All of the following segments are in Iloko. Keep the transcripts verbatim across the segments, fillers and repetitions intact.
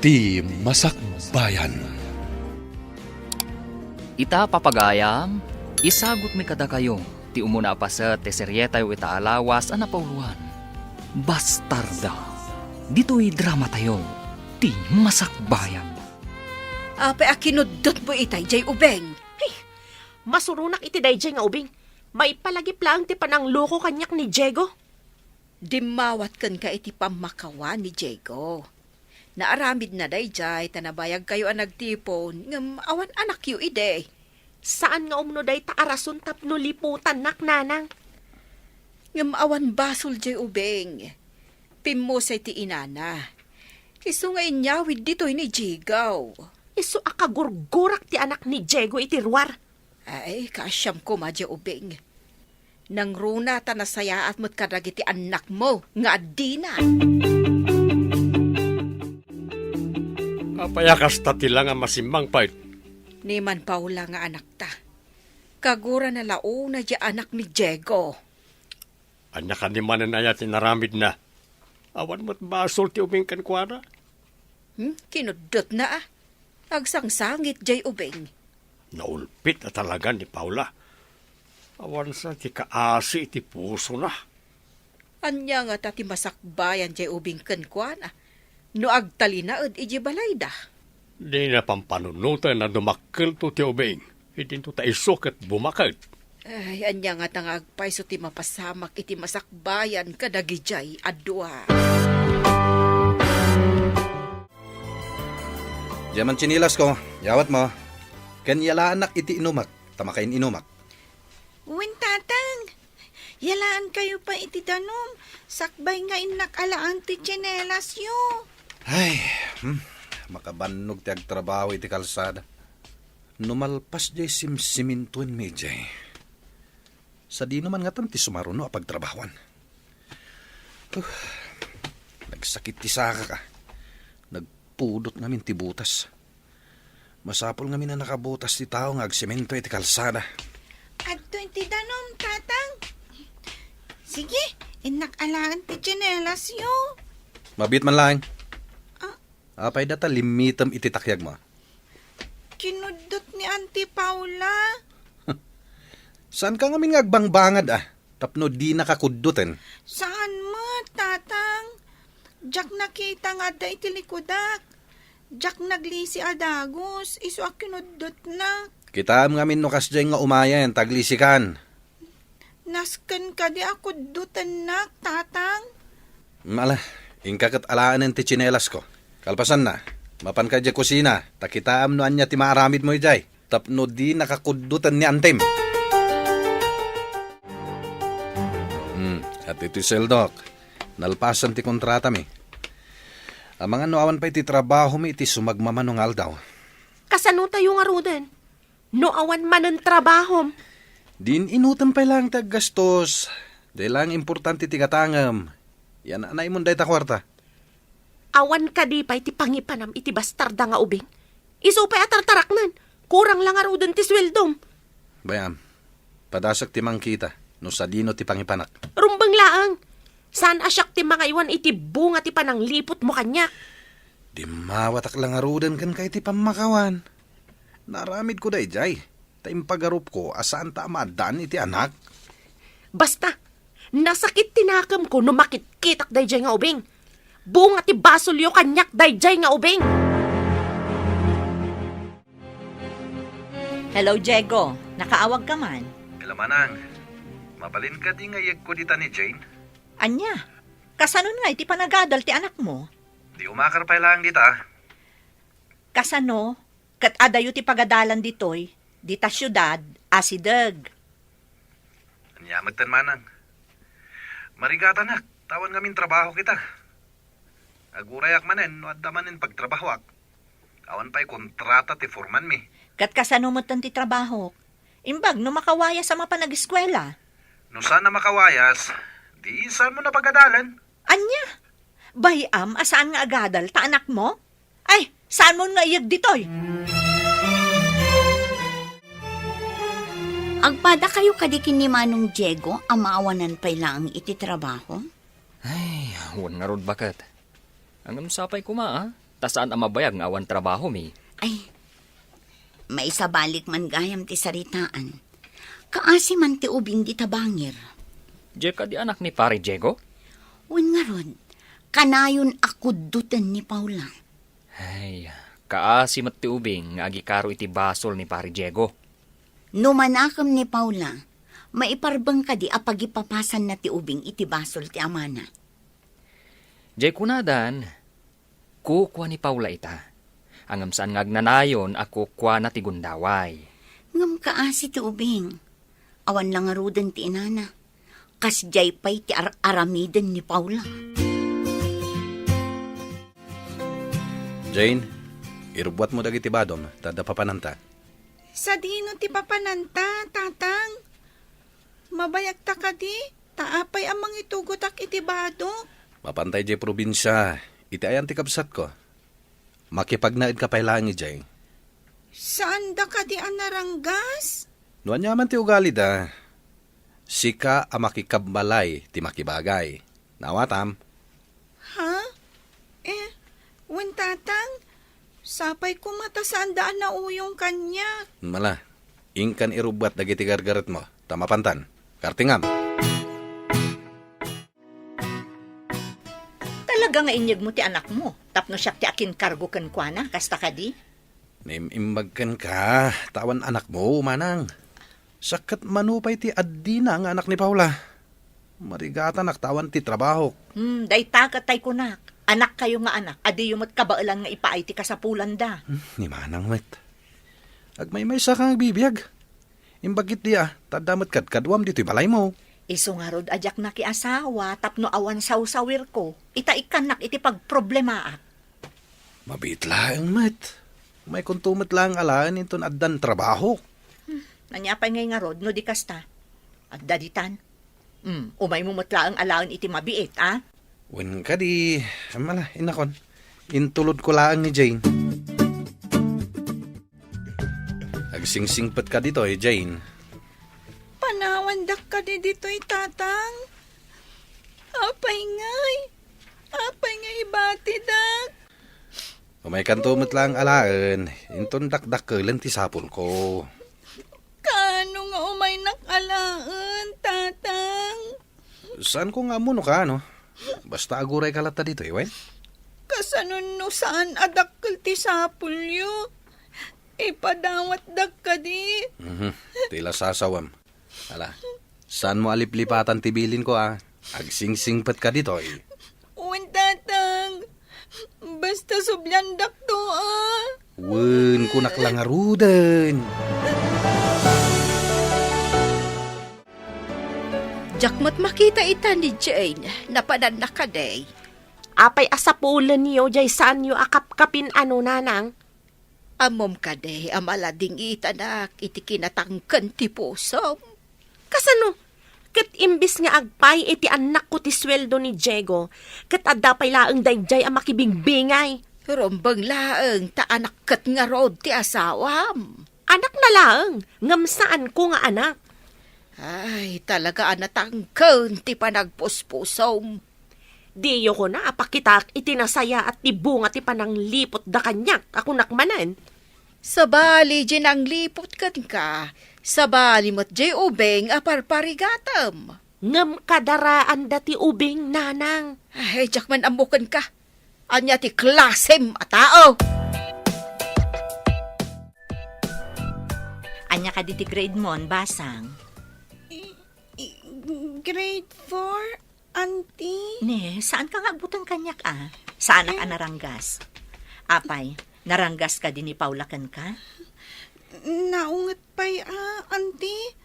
Ti Masakbayan. Ita, papagayam, isagutmi kadakayo ti umuna a paset ti serietayo ita a lawas a napauluan, Bastarda. Ditoy dramatayo, Ti Masakbayan. Apay a kinuddutmo itay, Jay Ubeng? Ay, masuronak iti daydiay nga ubing. Maipalagip laeng ti panangloko kaniak ni Diego. Dimmawat kenka iti pammakawan ni Diego. Naaramidna daydiay ta nabayagkayo a nagtipon, ngem awan anakyo idi. Saan nga umno dayta a rason tapno liputannak, nanang. Ngem awan basol diay ubing. Pimmusay ti inana. Isu nga inyawid ditoy ni Diego. Isu a kagurgurak ti anak ni Diego iti ruar. Ay, kaasiam koma diay ubing. Nangruna ta nasayaat met kadagiti annakmo nga addina. Apay a kasta ti la nga masimmangpet? Ni man Paula nga anakta. Kagurana la unay diay anak ni Diego. Ania kadi manen aya ti inaramidna? Awan met basol ti ubing kenkuana. Hmm? Kinuddutna a. Agsangsangit diay ubing. Naulpit a talaga ni Paula. Awan sa ti kaasi iti pusona. Ania ngata ti masakbayan diay ubing kenkuana no agtalinaed idiay balayda? Dina pampanunoten a dumakkelto ti ubing, idinto ta isu ket bumaket. Ay, ania ngata nga agpayso ti mapasamak iti masakbayan kadagidiay a dua? Diay man tsinilasko, yawatmo. Ken yalaannak iti inumak, ta makain-inumak. Wen, Tatang. Yalaankayo pay iti danum, sakbay nga innak alaen ti tsinelasyo. Ay, hmm, makabannog ti agtrabaho iti kalsada. No malpas diay simsimintuenmi idiay, sadino man ngatan ti sumaruno a pagtrabahoan? Uh, nagsakit ti sakak a. Nagpudot ngamin ti butas. Masapul ngamin a nakabutas ti tao nga agsemento iti kalsada. Adtoy ti danum, Tatang. Sige, innak alaen ti tsinelasyo. Mabiit man laeng. Ah. Apay data limmitem iti takyagmo? Kinuddut ni Auntie Paula. Saanka ngamin nga agbangbangad a tapno dinaka kudduten? Saan met, Tatang. Diak nakita nga adda iti likudak. Diak naglisi a dagus, isu a kinuddutnak. Kitaem ngamin no kasdiay nga umayen ta aglisikan. Nasken kadi a kuddutennak, Tatang? Ala, inka ket alaenen ti tsinelasko. Kalpasanna, mapanka idiay kusina, ta kitaem no ania ti maaramidmo idiay. Tapno dinaka kudduten ni Antem. Hmm, ket iti sueldok, nalpasen ti kontratami. Amangan no awan pay ti trabahomi iti sumagmamano nga aldaw. Kasanotayo ngaruden? No awan manen trabahom? Din inutem pay laeng ti aggastos. Diay laeng importante ti gatangem. Yan-anaymon dayta kuarta. Awan kadi pay ti pangipanam iti bastarda nga ubing? Isu pay a tartaraknen, kurang la ngaruden ti sueldom. Bay-am, padasek ti mangkita no sadino ti pangipanak. Rumbeng laeng. Saan a siak ti mangaywan iti bunga ti panangliputmo kaniak? Dimmawatak la ngaruden kenka iti pammakawan. Naaramidko daydiay, ta impagarupko a saanta a maaddaan iti anak. Basta, nasakit ti nakemko no makitkitak daydiay nga ubing. Bunga ti basolyo kaniak daydiay nga ubing. Hello, Diego. Nakaawagka man? Hello, Manang. Mabalin kadi nga iyegko dita ni Jane? Ania? Kasanon nga iti panagadal ti anakmo? Di umakar pay laeng dita. Kasano ket adayo ti pagadalan ditoy, dita siudad, asideg? Ania metten, Manang. Marigatanak, ta awan ngamin trabaho kita. Agurayak manen no adda manen pagtrabahoak. Awan pay kontrata ti foremanmi. Ket kasano metten ti trabahok? Imbag no makawayas a mapan ageskuela? No saan a makawayas, di saanmo a pagadalen. Ania? Bay-am a saan nga agadal ta anakmo? Ay, saanmon nga iyeg ditoy? Agpadakayo kadi ken ni Manong Diego a maawanan pay laeng iti trabaho? Ay, wen ngarud, baket. Ngem sapay koma, a? ta saan a mabayag nga awan trabahomi. Ay, maisabalik man gayam ti saritaan. Kaasi man ti ubing dita bangir. Diay kadi anak ni Pare Diego? Wen ngarud, kanayon a kuddoten ni Paula. Ay, kaasi met ti ubing nga agikaro iti basol ni Pare Diego. No manakem ni Paula, maiparbeng kadi a pagipapasanna ti ubing iti basol ti amana? Diay kunadan, kukua ni Paula ita. Ngem saan nga agnanayon a kukuana ti gundaway. Ngem kaasi ti ubing. Awan la ngaruden ti inana. Kasdiay pay ti ar-aramiden ni Paula. Jane, irubbuatmo dagiti badom, ta adda papananta. Sadino ti papananta, Tatang? Mabayagta kadi, ta apay a mangitugotak iti badok? Mapantay diay probinsia, iti ayan ti kabsatko. Makipagnaedka pay laeng idiay. Saanda kadi a naranggas? No aniaman ti ugalida, sika a makikabbalay ti makibagay. Naawatam? Ha? Eh, wen, Tatang, sapay koma ta saanda a nauyong kaniak. Mala, inkan irubbuat dagiti gargaretmo, ta mapantan. Kartingam. Talaga nga inyegmo ti anakmo, tapno siak ti akinkargo kenkuana, kasta kadi? Naim-imbag kenka, ta awan anakmo, manang. Siak ket mano pay ti addina nga anak ni Paula. Marigatanak ta awan ti trabahok. Hmm, dayta ket tay kunak. Anakkayo nga anak, a diyo met kabaelan nga ipaay ti kasapulanda. Hmm, ni manang met. Agmaymaysa ka nga agbibiag. Imbag iti a, ta adda met kadkaduam ditoy balaymo. Isu ngarud a diak nakiasawa tapno awan sawsawirko, ita ikkannak iti pagproblemaak. Mabiit laeng met. Umaykonto met laeng alaen inton addan trabahok. Hmm, ania pay ngay ngarud no di kasta? Adda ditan. Hmm, umaymo met laeng alaen iti mabiit, a? Wen kadi, mala, inakon. Intulodko laeng ni Jane. Agsingsingpet ka ditoy, Jane. Panawandak kadi ditoy, Tatang. Apay ngay? Apay nga ibatidak? Umaykanto met laeng alaen, inton dakdakkelen ti sapulko. Kaano nga umaynak alaen, Tatang? Saanko nga ammo no kaano. Basta agurayka latta ditoy, wen? Kasano no saan a dakkel ti sapulyo? Ipadawatdak kadi? Mhm. Ti la sasawem. Ala, saanmo a liplipatan ti bilinko, a? Agsingsingpet ka ditoy. Wen, Tatang. Basta subliandakto, a. Wen, kunak la ngaruden. Diak met makita ita ni Jane. Napananna kadi? Apay a sapulenyo, diay saanyo a kapkapin, ano, nanang? Ammom kadi a maladingitanak iti kinatangken ti pusom? Kasano? Ket imbes nga agpay iti annakko ti sueldo ni Diego, ket adda pay laeng daydiay a makibingbingay. Rumbeng laeng ta anak ket ngarud ti asawam. Anakna laeng, ngem saanko nga anak. Ay, talaga a natangken ti panagpuspusom. Diyo kuna a pakitaak iti nasayaat ti bunga ti panangliputda kaniak a kunak manen. Sabali, di nangliput kenka, sabali met diay ubing a parparigatem. Ngem kadaraanda ti ubing, nanang. Ay, diak man ammo kenka. Ania ti klasem a tao? Ania kadi ti grade mon, Basang? I-, i-, grade four, Auntie. Ne, saanka nga agbuteng kaniak, a? Saanak a Eh? naranggas. Apay, naranggas kadi ni Paula kenka? Naunget pay, a, Auntie.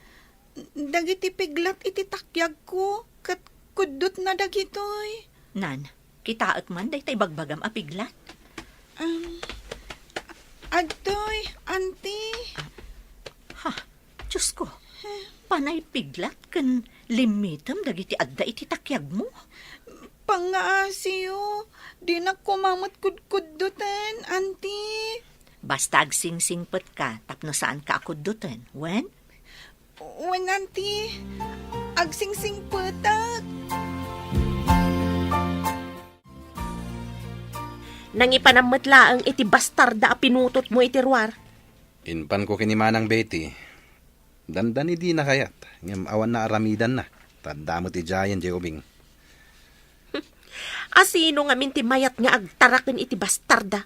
Dagiti piglat iti takyagko, ket kuddotna dagitoy. Nan, kitaek man dayta ibagbagam a piglat? Um, adtoy, Auntie. Ha, Diosko, panay piglat ken limmitem dagiti adda iti takyagmo. Pangngaasiyo, dinak koma met kudkuddoten, Auntie. Basta agsingsingpetka tapno saanka a kuddoten, wen? Wen, Auntie. Agsingsingpetak. Nangipanam met laeng iti bastarda a pinutotmo iti ruar. Impanko ken ni Manang Betty. Dandani dina kayat, ngem awan naaramidanna. Ta adda met idiayen diay ubing. Asino ngamin ti mayat nga agtaraken iti bastarda?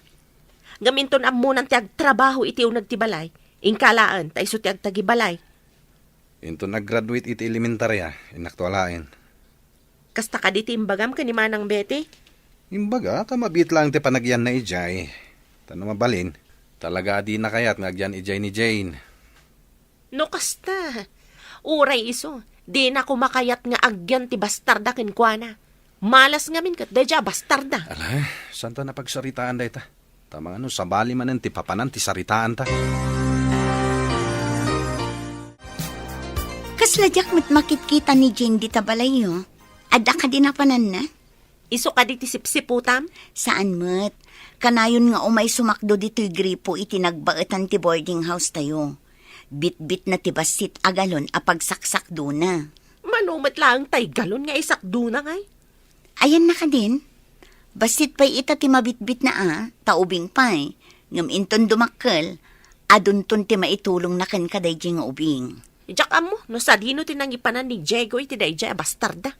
Ngem inton ammonan ti agtrabaho iti uneg ti balay, inka laeng ta isu ti agtagibalay. Inton nag-graduate iti elementaria, innakto alaen. Kasta kadi ti imbagam ken ni Manang Betty? Imbaga, ta mabiit laeng ti panagyanna idiay. Ta no mabalin, talaga a dina kayat nga agyan idiay ni Jane. No kasta, uray isu, dina koma kayat nga agyan ti bastarda kenkuana. Malas ngamin ket daydiay a bastarda. Ala, saan ta napagsaritaan dayta? Ta mangano sabali manen ti papanan ti saritaanta. Kasla diak met makitkita ni Jane dita balayyo. Adda kadi napananna? Isu kadi ti sipsiputam? Saan met. Kanayon nga umay sumakdo ditoy gripo iti nagbaetan ti boarding house tayo. Bitbitna ti bassit a galon a pagsaksakdona. Mano met laeng tay galon nga isakdona ngay? Ayanna kadin? Bassit pay ita ti mabitbitna a, ta ubing pay. Ngem inton dumakkel, adunton ti maitulongna kenka daydiay nga ubing. Diak ammo no sadino ti nangipanan ni Diego iti daydiay a bastarda.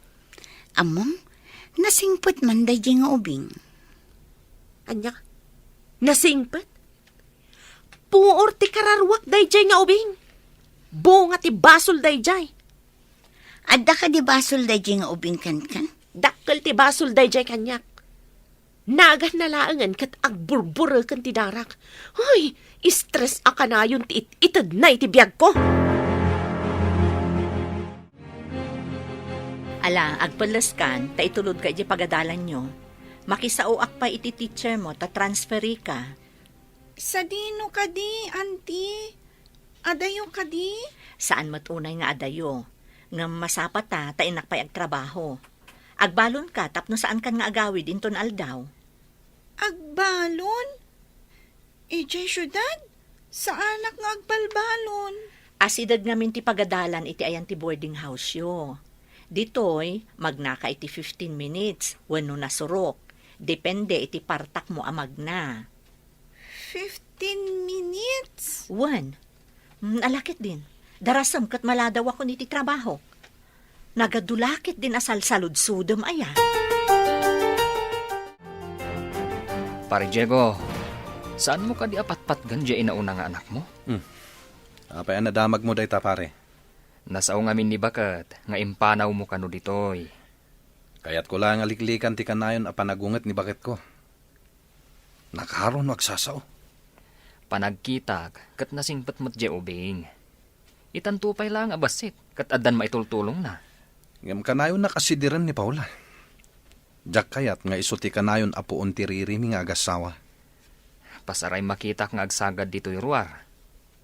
Ammom, nasingpet man daydiay nga ubing. Ania? Nasingpet? Puor ti kararuak daydiay nga ubing. Bunga ti basol daydiay. Adda kadi basol daydiay nga ubing kenka? Dakkel ti basol daydiay kaniak. Naganna laengen ket agburbureken ti darak. Ay, stress a kanayon ti it-itedna iti biagko. Ala, agpelleskan, ta itulodka idiay pagadalanyo. Makisaoak pay iti teacher mo, ta transferika. Sadino kadi, Auntie? Adayo kadi? Saan met unay nga adayo. Ngem masapa ta, ta innak pay agtrabaho. Agbalonka tapno saankan nga agawid inton aldaw. Agbalon? Idiay siudad? Saanak nga agbalbalon. Asideg ngamin ti pagadalan iti ayan ti boarding house-yo. Ditoy, magnaka iti fifteen minutes wenno nasurok. Depende iti partakmo a magna. Fifteen minutes? Wen. Mm, ala ketdin. Darasem ket maladawakon iti trabahok. Nagadu la ketdin a salsaludsodem aya. Pare Diego, saanmo kadi a patpatgen diay inauna nga anakmo? Hmm. Apay a nadamagmo dayta, pare? Nasao ngamin ni baket nga impanawmo kano ditoy. Kayatko laeng a liklikan ti kanayon a panagunget ni baketko. Nakaro no agsasao. Panagkitak ket nasingpet met diay ubing. Itanto pay laeng a bassit ket addan maitultulongna. Ngem kanayonnak a sidiren ni Paula. Diak kayat nga isu ti kanayon a puon ti ririmi nga agassawa. Pasaray makitak nga agsagad ditoy ruar.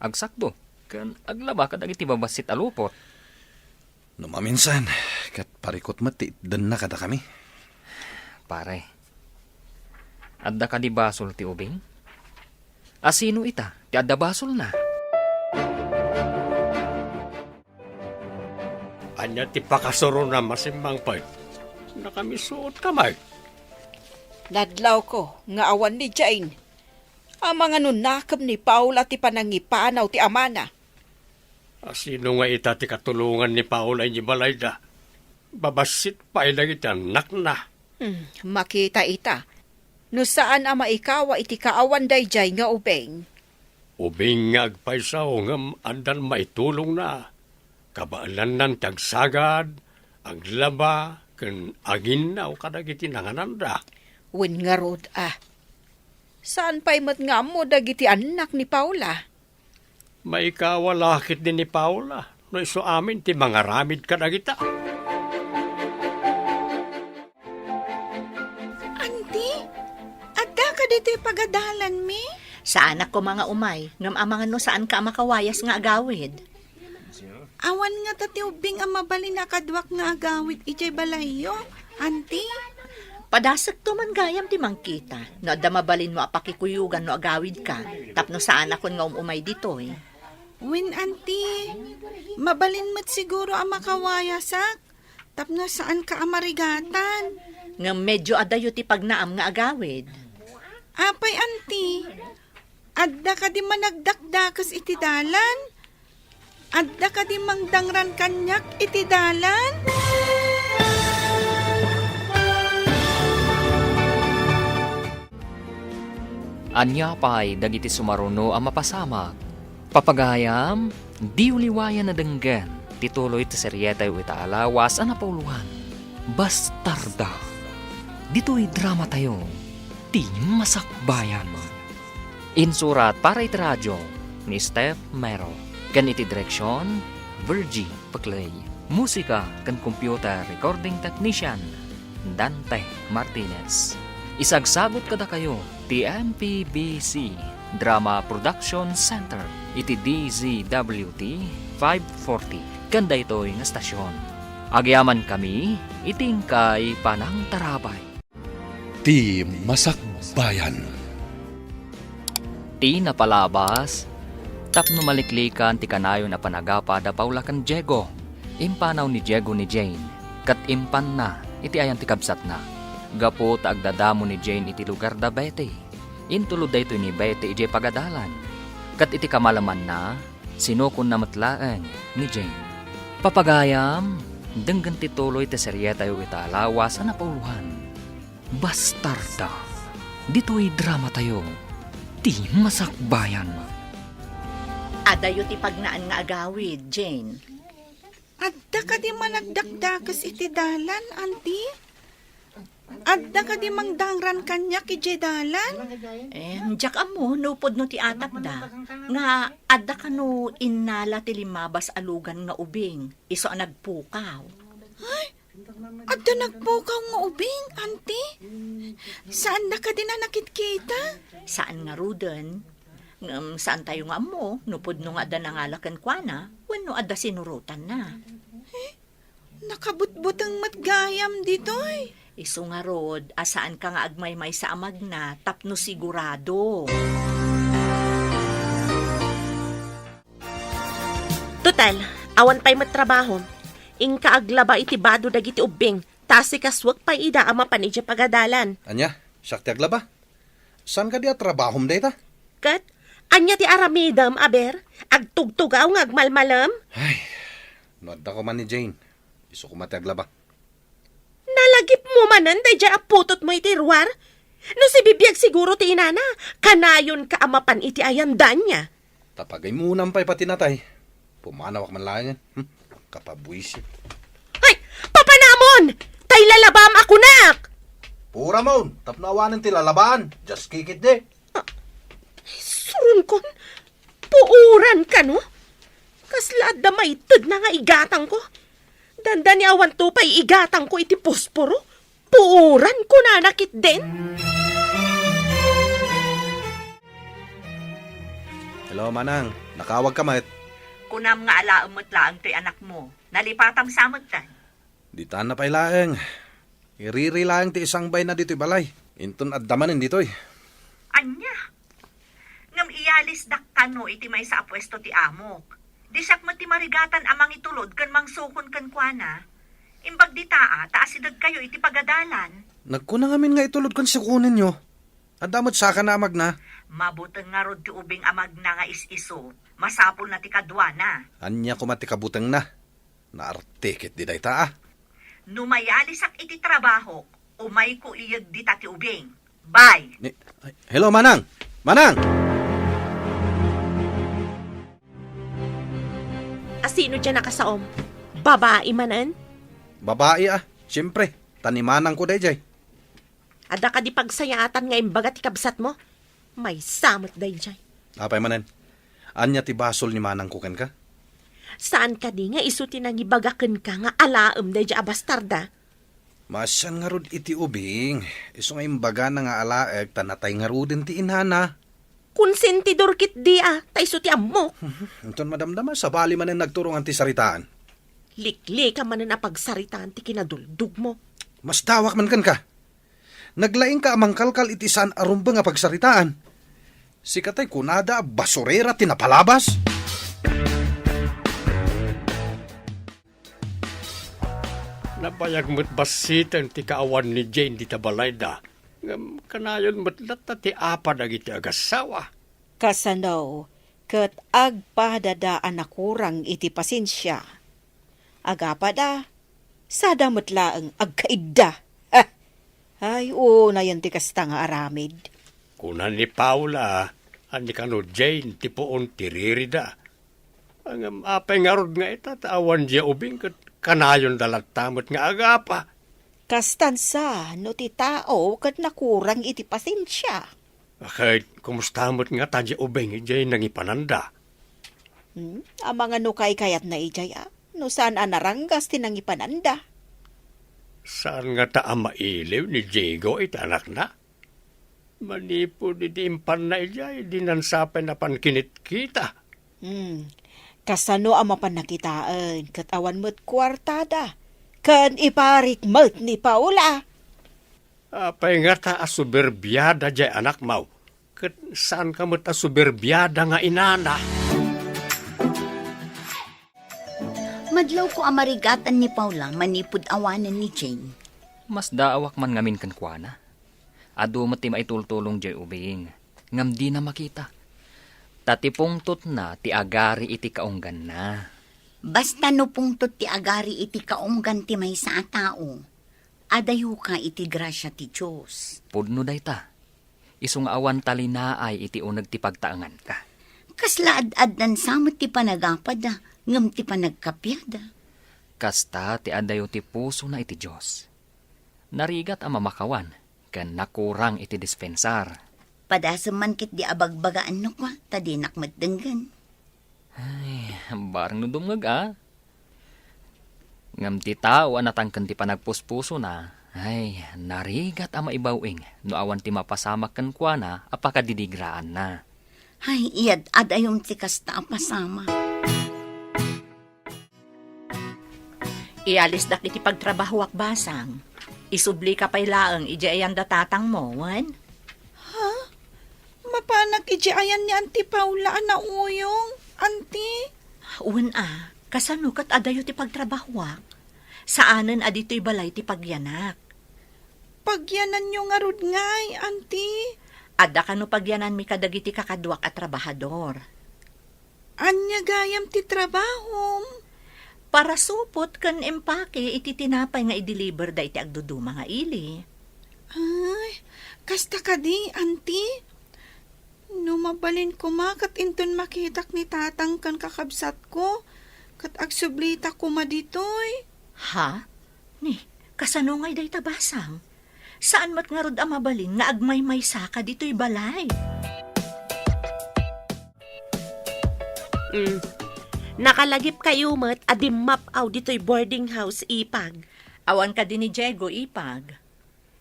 Agsakdo ken aglaba kadagiti babassit a lupot. No maminsan, ket parikut met ti itdenna kadakami. Pare, adda kadi basol ti ubing? Asino ita ti adda basolna? Ania ti pakasurona, Masimmangpet? Nakamisuotka met. Nadlawko nga awan ni Jane. Amangan no nakem ni Paula ti panangipanaw ti amana. Asino nga ita ti katulongan ni Paula idiay balayda? Babassit pay dagiti annakna. Hmm, makita ita. No saan a maikawa iti kaawan daydiay nga ubing. Ubing nga agpayso ngem addan maitulongna. Kabaelannan ti agsagad, aglaba, ken aginnaw kadagiti nangananda. Wen ngarud a. Saan pay met nga ammo dagiti annak ni Paula? Maikawa la ketdi ni Paula no isu amin ti mangaramid kadagita. Anti, adda ka ditoy pagadalanmi? Saanak koma nga umay, ngem amangan no saanka a makawayas nga agawid. Awan ngata ti ubbing a mabalin a kaduak nga agawid idiay balayyo, Anti? Padasekto man gayam ti mangkita no adda mabalinmo a pakikuyogan no agawidka tapno saanakon nga um-umay ditoy. Wen, Anti, mabalin met siguro a makawayasak tapno saanka a marigatan. Ngem medio adayo ti pagnaam nga agawid. Apay, anti? Adda kadi managdakdakes iti dalan? Adda kadi mangdangran kaniak iti dalan? Ania pay dagiti sumaruno a mapasamak? Papagayam, diyo liwayan a denggen ti tuloy ti serietayo ita a lawas a napauluan, Bastarda. Ditoy dramatayo, ti Masakbayan. Insurat para iti radio ni Steph Mero, ken iti direksion, Virgie Paclay. Musika ken computer recording technician, Dante Martinez. Isagsagut kadakayo ti M P B C Drama Production Center iti D Z W T five forty ken daytoy nga stasyon. Agyamankami iti inkay panangtarabay. Ti Masakbayan. Ti napalabas, tapno maliklikan ti kanayon a panagapa da Paula ken Diego, impanaw ni Diego ni Jane, ket impanna iti ayan ti kabsatna. Gapu ta agdadamo ni Jane iti lugar da Betty, intulod daytoy ni Betty idiay pagadalan, ket iti kamalamanna, sinukonna met laeng ni Jane. Papagayam, denggen ti tuloy ti serietayo ita a lawas a napauluan. Bastarda. Ditoy dramatayo, ti Masakbayan. Adayo ti pagnaan nga agawid, Jane. Adda kadi managdakdakes iti dalan, anti? Adda kadi mangdangran kaniak idiay dalan? Eh, diak ammo, nupod no ti atapda, nga adda kano innala ti limmabas a lugan nga ubing, isu a nagpukaw. Ay, adda nagpukaw nga ubing, anti? Saanna kadi a nakitkita? Saan ngaruden. Ngem saantayo nga ammo no pudno nga adda nangala kenkuana wenno adda sinurotanna. Eh, nakabutbuteng met gayam ditoy. Isu ngarud a saanka nga agmaymaysa a magna tapno sigurado. Total, awan pay met trabahom. Inka aglaba iti bado dagiti ubbing, ta asikasuek pay ida a mapan idiay pagadalan. Ania? Siak ti aglaba? Saan kadi a trabahom dayta? Ket, ania ti aramidem, aber? Agtugtugaw nga agmalmalem? Ay, no adda koma ni Jane, isu koma ti aglaba. Nalagipmo manen daydiay a putotmo iti ruar? No sibibiag siguro ti inana, kanayonka a mapan iti ayan da ania. Ta pagaymunam pay pati natay, pumanawak man laengen. Hmm? Kapabuisit. Ay, papanamon! Tay lalabam a kunak! Puramon, tapno awanen ti lalabaan, just kikit di. Ah, suronkon, puoran kano? Kasla adda maitedna nga igatangko. Dandani awanto pay igatangko iti posporo. Puoran, kunana ketdin. Hello, Manang. Nakaawagka met? Kunam nga alaem met laeng toy anakmo. Nalipatam sa metten. Ditan na pay laeng. Iriri laeng ti isangbayna ditoy balay. Inton adda manen ditoy. Ania? Ngem iyalisdak kano iti maysa a puesto ti amok. Di siak met ti marigatan a mangitulod ken mangsukon kenkuana. Imbag dita a, ta asidegkayo iti pagadalan. Nagkuna ngamin nga itulod ken sukonenyo. Adda met sakana a magna. Mabuteng ngarud ti ubing a magna nga is-isu. Masapulna ti kaduana. Ania koma ti kabutengna? Naarte ketdi dayta, a. No mayalisak iti trabahok, umayko iyeg dita ti ubing. Bye! Ni, ay, hello, Manang! Manang! Asino diay nakasaom? Babai manen? Babai, a. Siyempre, ta ni manangko daydiay. Adda kadi pagsayaatan nga imbaga ti kabsatmo? Maysa met daydiay. Apay manen? Ania ti basol ni manangko kenka? Saan kadi nga isu ti nangibaga kenka nga alaem daydiay a bastarda? Maasian ngarud iti ubing, isu nga imbagana nga alaek ta natay ngaruden ti inana. Konsentidor ketdi a, ta isu ti ammok. Inton madamdama, sabali manen nagturongan ti saritaan. Liklikam manen a pagsaritaan ti kinaduldugmo. Masdawak man kenka. Naglaingka a mangkalkal iti saan a rumbeng a pagsaritaan. Sika tay kunada a basurera ti napalabas. Nabayag met bassiten ti kaawan ni Jane dita balayda. Ngem kanayon met latta ti apa dagiti agassawa. Kasano ket agpadada a nakurang iti pasensia? Agapada, sada met laeng agkaidda. Ha! Ay, unayen ti kasta nga aramid. Kuna ni Paula a ni kano Jane ti puon ti ririda. Ngem apay ngarud nga ita ta awan diay ubing ket kanayonda latta met nga agapa? Kastan sa no ti tao ket nakurang iti pasensia. Ket kumusta met ngata diay ubing idiay nangipananda? Hmm? Amangan no kaykayatna idiay a? No saan a naranggas ti nangipananda? Saan ngata a mailiw ni Diego iti anakna? Manipud idi impanna idiay, dinan sa pay napan kinitkita. Hmm. Kasano a mapan nakitaen ket awan met kuartada? Ken iparik met ni Paula. Apay ngata a soberbiada diay anakmo, ket saanka met a soberbiada nga inana? Madlawko a marigatan ni Paula manipud awanen ni Jane. Masdaawak man ngamin kenkuana. Adu met ti maitultulong diay ubing, ngem dina makita. Ta ti pungtotna ti agari iti kaungganna. Basta no pungtot ti agari iti kaunggan ti maysa a tao, adayoka iti grasia ti Dios. Pudno dayta, isu nga awan talinaay iti uneg ti pagtaenganka. Kasla ad-addan sa met ti panagapada, ngem ti panagkapiada. Kasta ti adayo ti pusona iti Dios. Narigat a mamakawan, ken nakurang iti dispensar. Padasem man ketdi a bagbagaanno kua, ta dinak met denggen. Ay, bareng no dumngeg a. Ngem ti tao a natangken ti panagpuspusona, ay, narigat a maibaw-ing no awan ti mapasamak kenkuana a pakadidigraanna. Ay, iyad-adayom ti kasta a pasamak. Ialisdak iti pagtrabahoak, Basang. Isublika pay laeng idiay ayan da tatangmo, wen? Ha? Mapanak idiay ayan ni Auntie Paula a nauyong, Auntie? Wen a, kasano ket adayo ti pagtrabahoak? Saanen a ditoy balay ti pagyanak. Pagyananyo ngarud ngay, Auntie? Adda kano pagyananmi kadagiti kakaduak a trabahador. Ania gayam ti trabahom? Parasupot ken empake iti tinapay nga i-deliver da iti agduduma nga ili. Ay, kasta kadi, Auntie? No mabalin koma ket inton makitak ni Tatang ken kakabsatko, ket agsublita koma ditoy. Ha? Ni, kasano ngay dayta, Basang? Saan met ngarud a mabalin nga agmaymaysaka ditoy balay? Mm. Nakalagipkayo met a dimmap-aw ditoy boarding house, Ipag. Awan kadi ni Diego, Ipag.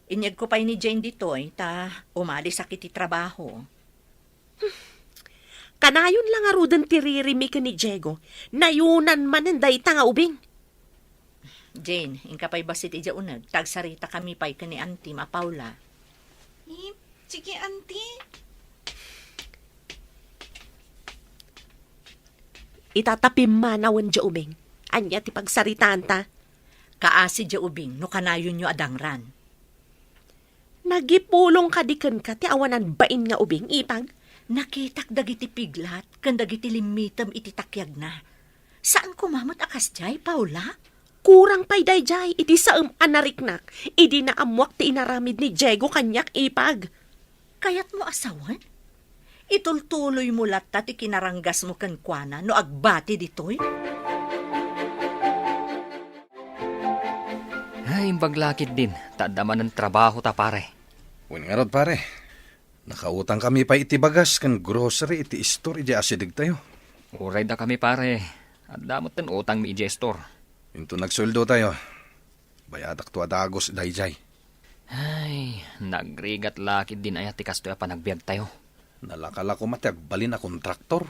Inyegko pay ni Jane ditoy, ta umalisak iti trabaho. Kanayon la ngaruden ti ririmi ken ni Diego, nayunan manen dayta nga ubing. Jane, inka pay bassit idiay uneg, ta agsaritakami pay ken ni Auntie a Paula. Hmm, sige, Auntie. Ita ta pimmanawen diay ubing. Ania ti pagsaritaanta? Kaasi diay ubing no kanayonyo a dangran. Nagipulong kadi kenka ti awanan bain nga ubing, Ipag? Nakitak dagiti piglat ken dagiti limmitem iti takiagna. Saan koma met a kasdiay, Paula? Kurang pay daydiay iti saem a nariknak idi naammoak ti inaramid ni Diego kaniak, Ipag. Kayatmo a sawen? Itultuloymo latta ti kinaranggasmo kenkuana no agbati ditoy? Ay, imbag la ketdin, ta adda manen trabahota, pare. Wen ngarud, pare. Nakautangkami pay iti bagas ken grocery iti istor idiay asidegtayo. Uray dakami, pare. Adda metten utangmi idiay istor. Inton agsueldotayo, bayadakto a dagus daydiay. Ay, nagrigat la ketdin aya ti kastoy a panagbiagtayo. Nalaka la koma ti agbalin a kontraktor.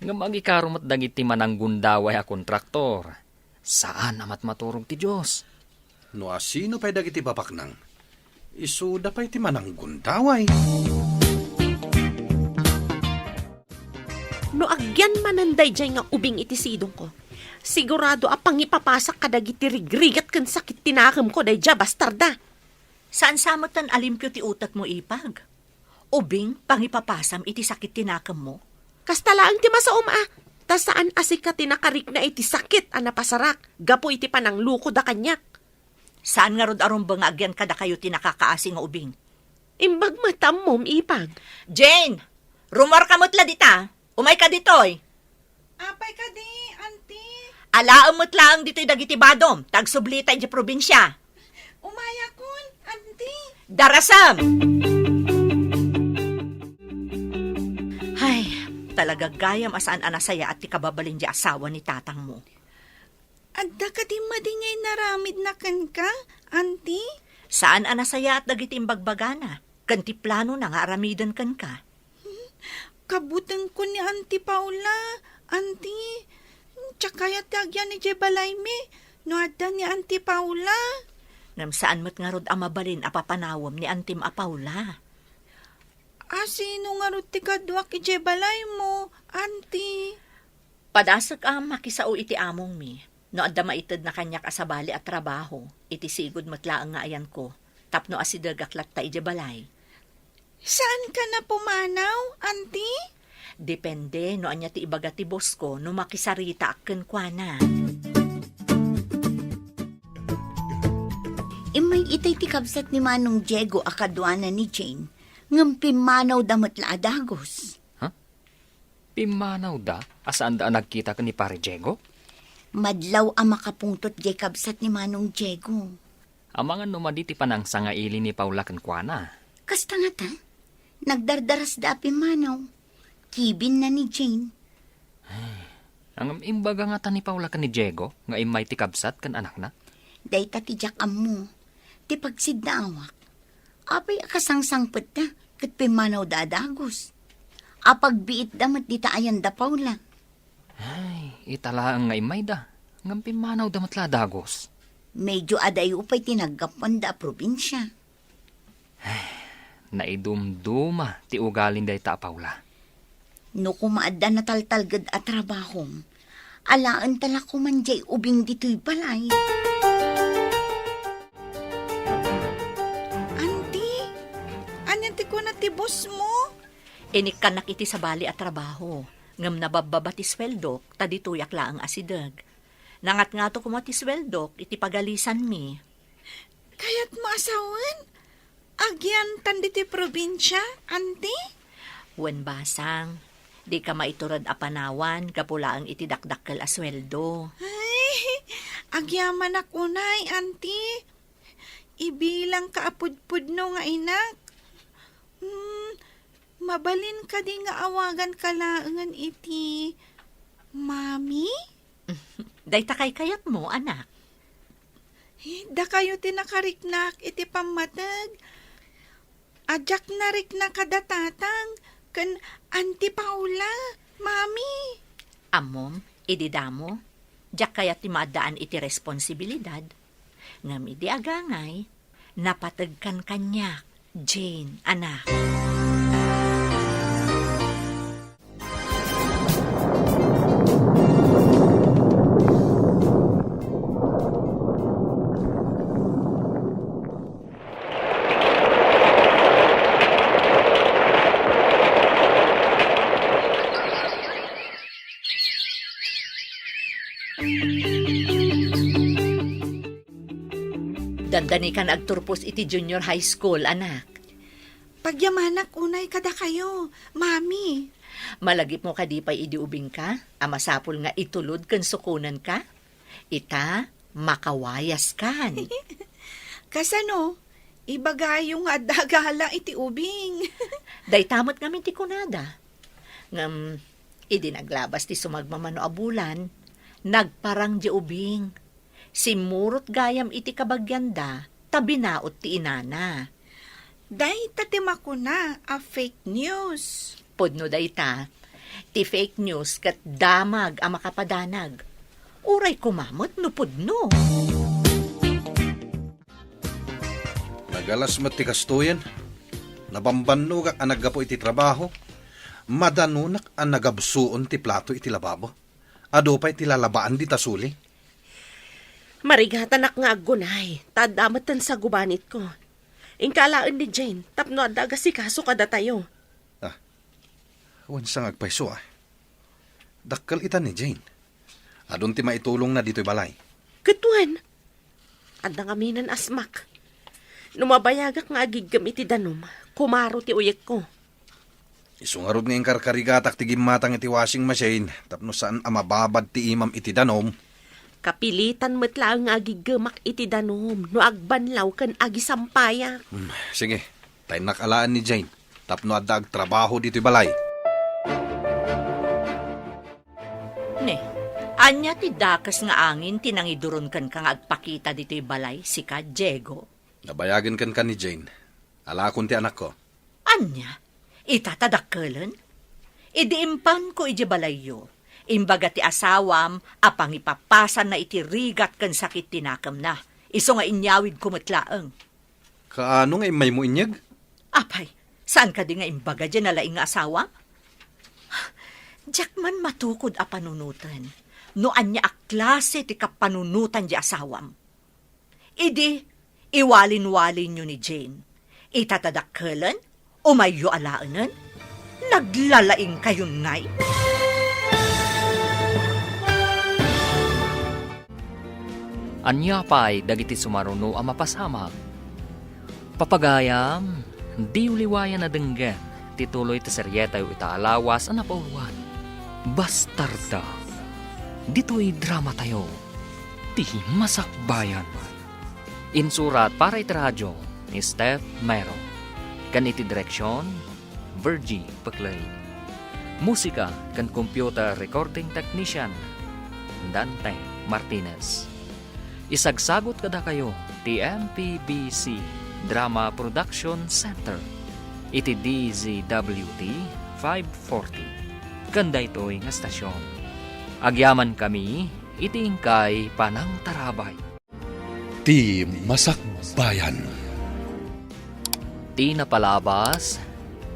Ngem agikaro met dagiti mananggundaway a kontraktor. Saan a matmaturog ti Dios. No asino pay dagiti babaknang, isuda pay ti mananggundaway. No agyan manen daydiay nga ubing iti sidongko, sigurado a pangipapasak kadagiti rigrigat ken sakit ti nakemko daydiay a bastarda. Saan sa metten a limpio ti utekmo, Ipag? Ubing, pangipapasam iti sakit ti nakemmo? Kasta laeng ti masaom a, ta saan a sika ti nakarikna iti sakit a napasarak gapu iti pananglukoda kaniak. Saan ngarud a rumbeng nga agyan kadakayo ti nakakaasi nga ubing? Imbag met ammom, Ipag. Jane! Rumuarka met la dita. Umayka ditoy. Apay kadi, Auntie? Alaem met laeng ditoy dagiti badom, ta agsublita idiay probinsia. Umayakon, Auntie. Darasem! Ay, talaga gayam a saan a nasayaat ti kababalin di asawa ni tatangmo. Adda kadi madi nga inaramidna kenka, Auntie? Saan a nasayaat dagiti imbagbagana, ken ti planona nga aramiden kenka. Kabutengko ni Auntie Paula, Auntie. Diak kayat ti agyan idiay balaymi no adda ni Auntie Paula. Ngem saan met ngarud a mabalin a papanawem ni Auntiem a Paula. A, sino ngarud ti kaduak idiay balaymo, Auntie? Padasek a makisao iti amongmi no adda maitedna kaniak a sabali a trabaho iti sigud met laeng nga ayanko tapno asidegak latta idiay balay. Saanka a pumanaw, Auntie? Depende no ania ti ibaga ti boss ko no makisaritaak kenkuana. Immay itay ti kabsat ni Manong Diego a kaduana ni Jane, ngem pimmanawda met la a dagus. Ha? Pimmanawda a saanda a nagkita ken ni Pare Diego? Madlaw a makapungtot diay kabsat ni Manong Diego. Amangan no madi ti panangsangaili ni Paula kenkuana. Kasta ngata, nagdardarasda a pimmanaw. Kibinna ni Jane. Ngem imbaga ngata ni Paula ken ni Diego nga immay ti kabsat ken anakna? Dayta ti diak ammo. Ti pagsiddaawak, apay a kasangsangpetda ket pimmanawda a dagus? Apagbiitda met dita ayanda Paula. Ay, ita laeng nga immayda, ngem pimmanawda met la a dagus. Medyo adayo pay ti naggapuanda a probinsia. Naidumduma ti ugalin dayta a Paula. No koma adda nataltalged a trabahom, alaenta la koman diay ubing ditoy balay. Auntie, ania ti kuna ti boss mo? Inikkannak iti sabali a trabaho, ngem nababbaba ti sueldok, ta ditoyak laeng asideg. Nangatngato koma ti sueldok iti pagalisanmi. Kayatmo a sawen? Agyantan ditoy probinsia, Auntie? Wen basang, dika maitured a panawan gapu laeng iti dakdakkel a sueldo. Ay, agyamanak unay, Auntie. Ibilangka a pudpudno nga inak. Hmm, mabalin kadi nga awaganka laengen iti Mami? Dayta kaykayatmo, anak. Dakayo ti nakariknak iti pammateg. A diak narikna kada tatang ken Auntie Paula, Mami. Ammom, idi damo, diak kayat ti maaddaan iti responsibilidad. Ngem idi agangay, napategkan kaniak, Jane, anak. Dandani ka nga agturpos iti junior high school, anak. Pagyamanak unay kadakayo, Mami. Malagipmo kadi pay idi ubingka a masapul nga itulod ken sukonenka? Ita, makawayaskan. Kasano? Ibagayo nga adda gala iti ubing. Dayta met ngamin ti kunada. Ngem, idi naglabas ti sumagmamano a bulan, nagparang diay ubing. Simmurot gayam iti kabagianda ta binaut ti inana. Dayta ti makuna a fake news. Pudno dayta. Ti fake news ket damag a makapadanag. Uray koma met no pudno. Nagalas met ti kastoyen. Nabambannogak a naggapu iti trabaho. Madanonak a nagabsuon ti plato iti lababo. Adu pay ti lalabaan dita suli. Marigatanak nga aggunay, ta adda metten sa gubanitko. Inka alaen ni Jane tapno adda agasikaso kadatayo. Ah, wen sa nga agpayso, ah. Dakkel ita ni Jane. Adun ti maitulongna ditoy balay. Ket wen, adda ngamin a asmak. No mabayagak nga agiggem iti danum, kumaro ti uyekko. Isu ngarud nga inkarkarigatak ti gimmatang iti washing machine tapno saan a mababad ti imam iti danum. Kapilitan met laeng nga agiggemak iti danum no agbanlaw ken agisampayak. Hmm, sige, ta innak alaen ni Jane tapno adda agtrabaho ditoy balay. Ne, ania ti dakes nga angin ti nangiduron kenka nga agpakita ditoy balay, sika, Diego? Nabayagen kenka ni Jane. Alakon ti anakko. Ania? Ita ta dakkelen? Idi impanko idiay balayyo, imbaga ti asawam a pangipapasanna iti rigat ken sakit ti nakemna, isu nga inyawidko met laeng. Kaano nga immaymo inyeg? Apay, saan kadi nga imbaga diay nalaing nga asawam? Diak man matukod a panunoten no ania a klase ti kapanunotan diay asawam. Idi, iwalin-walinyo ni Jane. Ita ta dakkelen, umayyo alaenen. Naglalaingkayon ngay. Ania pay dagiti sumaruno a mapasamak? Papagayam, diyo liwayan a denggen ti tuloy ti serietayo ita a lawas a napauluan, Bastarda. Ditoy dramatayo, ti Masakbayan. Insurat para iti radio ni Steph Mero, ken iti direksion, Virgie Peclay. Musika ken computer recording technician, Dante Martinez. Isagsagut kadakayo ti M P B C Drama Production Center iti D Z W T five forty ken daytoy nga stasyon. Agyamankami iti inkay panangtarabay. Ti Masakbayan. Ti napalabas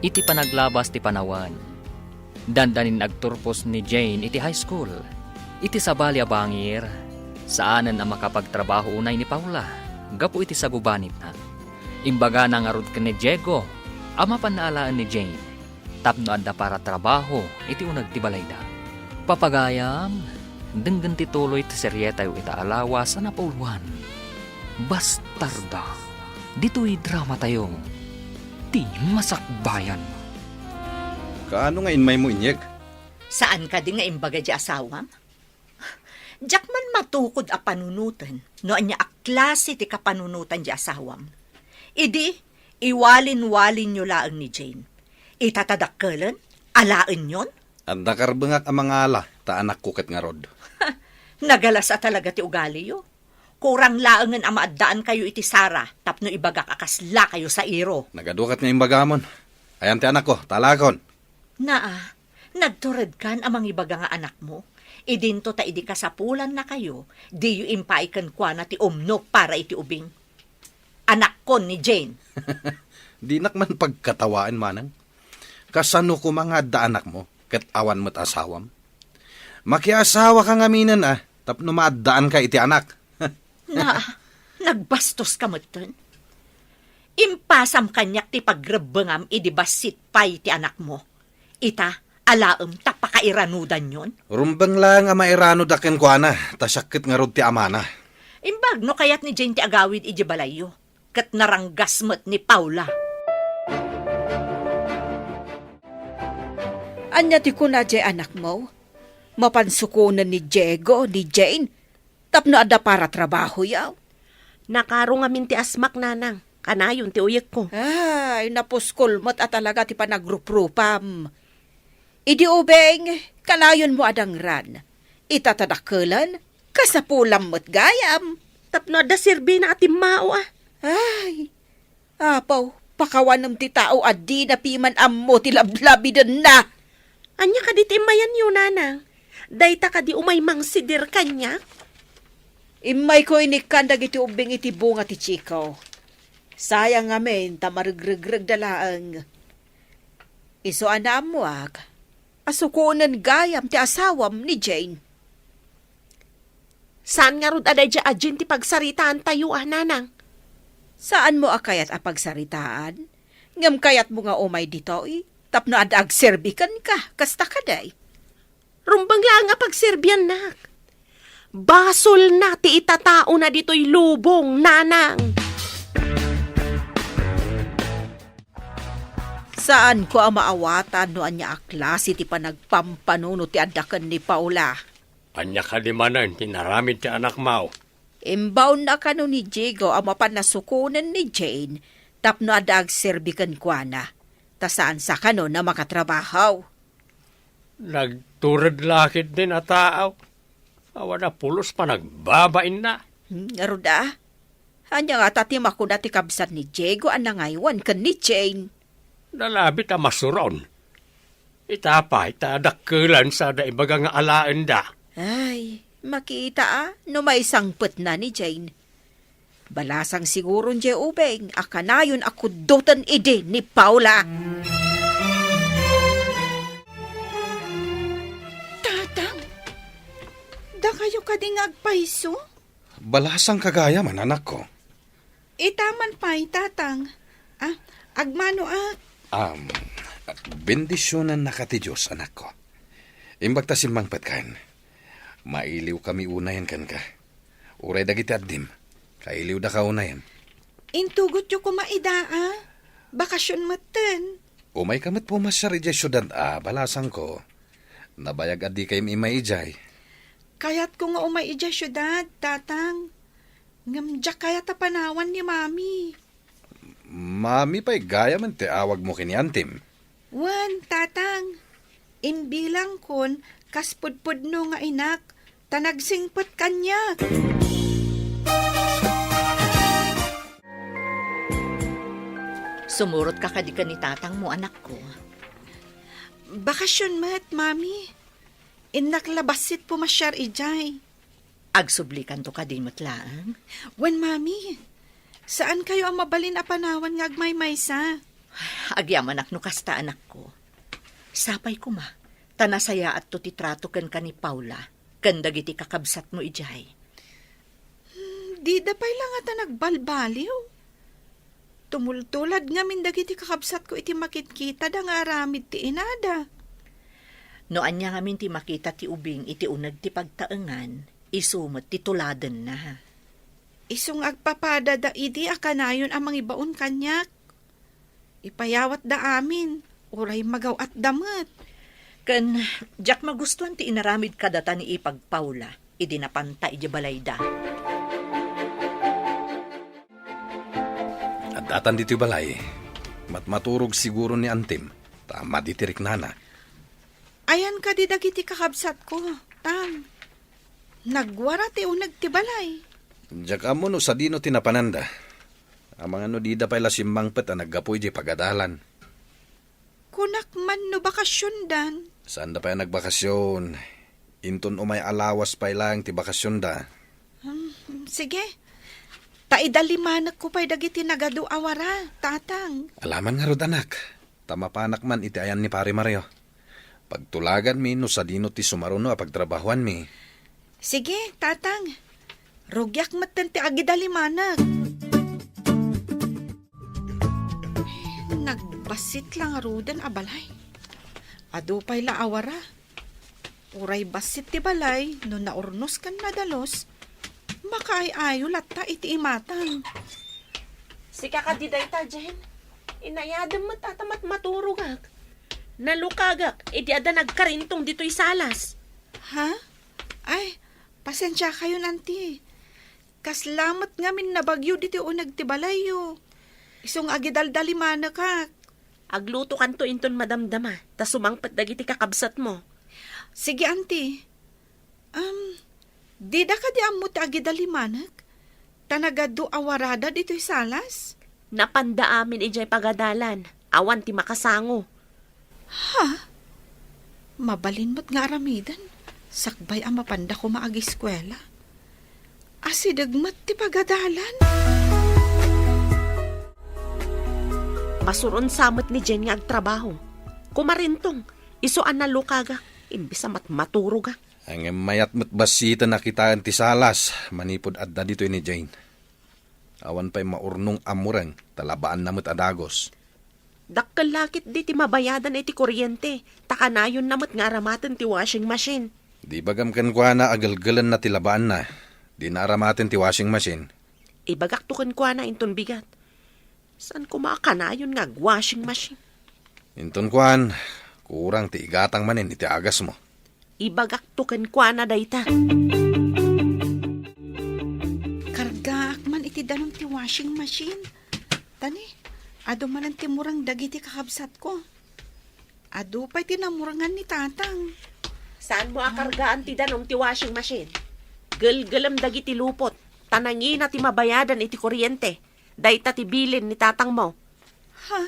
iti panaglabas ti panawen. Dandanin agturpos ni Jane iti high school. Iti sabali a bangir, saanen a makapagtrabaho unay ni Paula gapu iti sagubanitna. Imbagana ngarud ken ni Diego a mapanna alaen ni Jane tapno adda para trabaho iti uneg ti balayda. Papagayam, denggen ti tuloy ti serietayo ita a lawas a napauluan, Bastarda. Ditoy dramatayo, ti Masakbayan. Kaano nga immaymo inyeg? Saan kadi nga imbaga diay asawam? Diak man matukod a panunoten no ania a klase ti kapanunotan diay asawam. Idi, iwalin-walinyo laeng ni Jane. Ita ta dakkelen, alaenyon? Adda karbengak a mangala ta anakko ket ngarud. Nagalas a talaga ti ugaliyo. Kurang laengen a maaddaankayo iti sara tapno ibagak a kaslakayo sairo. Nagaduakat nga imbagamon. Ayan ti anakko, ta alaekon. Naa, nagturedkan a mangibaga nga anakmo. Idinto ta idi kasapulannakayo, diyo impaay kenkuana ti umno para iti ubing. Anakkon ni Jane. Dinak man pagkatawaen, manang. Kasano koma nga adda anakmo, ket awan met asawam? Makiasawaka ngaminen a, tapno maaddaanka iti anak. Naa, nagbastoska metten. Impasam kaniak ti pagrebbengam idi bassit pay ti anakmo. Ita, alaem ta pakairanudanyon? Rumbeng laeng a mairanud a kenkuana, ta siak ket ngarud ti amana. Imbag no kayat ni Jane ti agawid idiay balayyo, ket naranggas met ni Paula. Ania ti kuna diay anakmo? Mapan sukonen ni Diego, ni Jane, tapno adda para trabahoyo? Nakaro ngamin ti asmak, nanang. Kanayon ti uyekko. Ay, napuskol met a talaga ti panagruprupam. Idi ubing, kanayonmo a dangran. Ita ta dakkelen, kasapulam met gayam. Tapno adda serbina a timmao, a. Ay, Apo, pakawanem ti tao a dina piman ammo ti lablabidenna. Ania kadi ti immayanyo, nanang? Dayta kadi umay mangsidir kaniak? Immayko inikkan dagiti ubbing iti bunga ti Chico. Sayang ngamin ta maregregregda laeng. Isu a naammoak a sukonen gayam ti asawam ni Jane. Saan ngarud a daydiay a Jane ti pagsaritaantayo, a, nanang? Saanmo a kayat a pagsaritaan? Ngem kayatmo nga umay ditoy tapno adda agserbi kenka, kasta kadi? Rumbeng laeng a pagserbiannak. Basolna ti itataona ditoy lubong, nanang. Saanko a maawatan no ania a klase ti panagpampanunot ti adda ken ni Paula. Ania kadi manen ti inaramid ti anakmo? Imbaonna kano ni Diego a mapan a sukonen ni Jane tapno adda agserbi kenkuana, ta saan sa kano a makatrabaho. Nagtured la ketdin a tao. Awan a pulos panagbabainna. Hmm, ngarud a? Ania ngata ti makuna ti kabsat ni Diego a nangaywan ken ni Jane? Nalabit a masuron. Ita pay ta dakkelan sada ibaga nga alaenda. Ay, makita a no maisangpetna ni Jane. Balasang siguron diay ubing a kanayon a kuddoten idi ni Paula. Tatang, dakayo kadi nga agpayso? Balasang kagayam, anakko. Ita man pay, Tatang. Ah, agmano ak. Am, bendisionannaka ti Dios, anakko. Imbag ta simmangpetkan. Mailiwkami unayen kenka. Uray dagiti addim, kailiwdaka unayen. Intugotyo koma ida a. Bakasion metten. Umayka met pumasiar idiay siudad a, balasangko. Nabayag a dikaymi immay idiay. Kayatko nga umay idiay siudad, Tatang. Ngem diak kayat a panawan ni Mami. Mami pay gayamen ti awagmo ken ni Antim. Wen, Tatang. Imbilangkon kas pudpudno nga inak, ta nagsingpet kaniak. Sumurotka kadi ken ni tatangmo, anakko? Bakasion met, Mami. Innak la bassit pumasiar idiay. Agsublikanto kadi met laeng? Wen, Mami. Saankayo a mabalin a panawan nga agmaymaysa. Agyamanak no kasta, anakko. Sapay koma, ta nasayaatto ti trato kenka ni Paula ken dagiti kakabsatmo idiay. Hmm, dida pay la ngata nagbalbaliw. Tumultulad ngamin dagiti kakabsatko iti makitkitada nga aramid ti inada. No ania ngamin ti makita ti ubing iti uneg ti pagtaengan, isu met ti tuladenna. Isu nga agpapadada idi a kanayon a mangibaon kaniak. Ipayawatda amin, uray magaw-atda met. Ken diak magustuan ti inaramid kadata ni Ipag Paula idi napanta idiay balayda. Addatan ditoy balay. Matmaturog siguro ni Antim, ta madi ti riknana. Ayan kadi dagiti kakabsatko, Tang? Nagwara ti uneg ti balay. Diak ammo no sadino ti napananda. Amangan no dida pay la simmangpet a naggapu idiay pagadalan. Kunak man no bakasiondan. Saanda pay a nagbakasion. Inton umay a lawas pay laeng ti bakasionda. Hmm, sige. Ta idalimanekko pay dagiti nagadu a wara, Tatang. Alaman ngarud, anak. Ta mapanak man iti ayan ni Pare Mario. Pagtulaganmi no sadino ti sumaruno a pagtrabahoanmi. Sige, Tatang. Rugiak metten ti agidalimanek. Nagbassit la ngaruden a balay. Adu pay la a wara. Uray bassit ti balay, no naurnos ken nadalus, makaay-ayo latta iti imatang. Sika kadi dayta, Jen? Inayadem met a ta matmaturogak. Nalukagak idi adda nagkarintong ditoy salas. Ha? Ay, pasensiakayon, Auntie. Kasla met ngamin nabagyo ditoy uneg ti balayyo. Isu nga agidaldalimanekak. Aglutokanto inton madamdama, ta sumangpet dagiti kakabsatmo. Sige, Auntie. Um, dida kadi ammo ti agidalimanek? Ta nagadu a warada ditoy salas? Napanda amin idiay pagadalan. Awan ti makasango. Ha? Mabalin met nga aramiden, sakbay a mapanda koma agiskuela. Asideg met ti pagadalan. Masuron sa met ni Jen nga agtrabaho. Kumarintong, isu a nalukagak, imbes a matmaturogak. Ngem mayat met bassiten a kitaen ti salas manipud adda ditoy ni Jane. Awan pay maurnong a mureng, ta labaanna met a dagus. Dakkel la ketdi ti mabayadan iti kuryente, ta kanayonna met nga aramaten ti washing machine. Di bagam kenkuana a gelgelenna ti labaanna. Dina aramaten ti washing machine. Ibagakto kenkuana inton bigat. Saan koma a kanayon nga ag-washing machine? Inton kuan, kurang ti igatang manen iti agasmo. Ibagakto kenkuana dayta. Kargaak man iti danum ti washing machine. Tani, adu manen ti mureng dagiti kakabsatko. Adu pay ti namurengan ni Tatang. Saanmo a kargaan ti danum ti washing machine? Gelgelem dagiti lupot, ta nangina ti mabayadan iti kuryente. Dayta ti bilin ni tatangmo. Ha?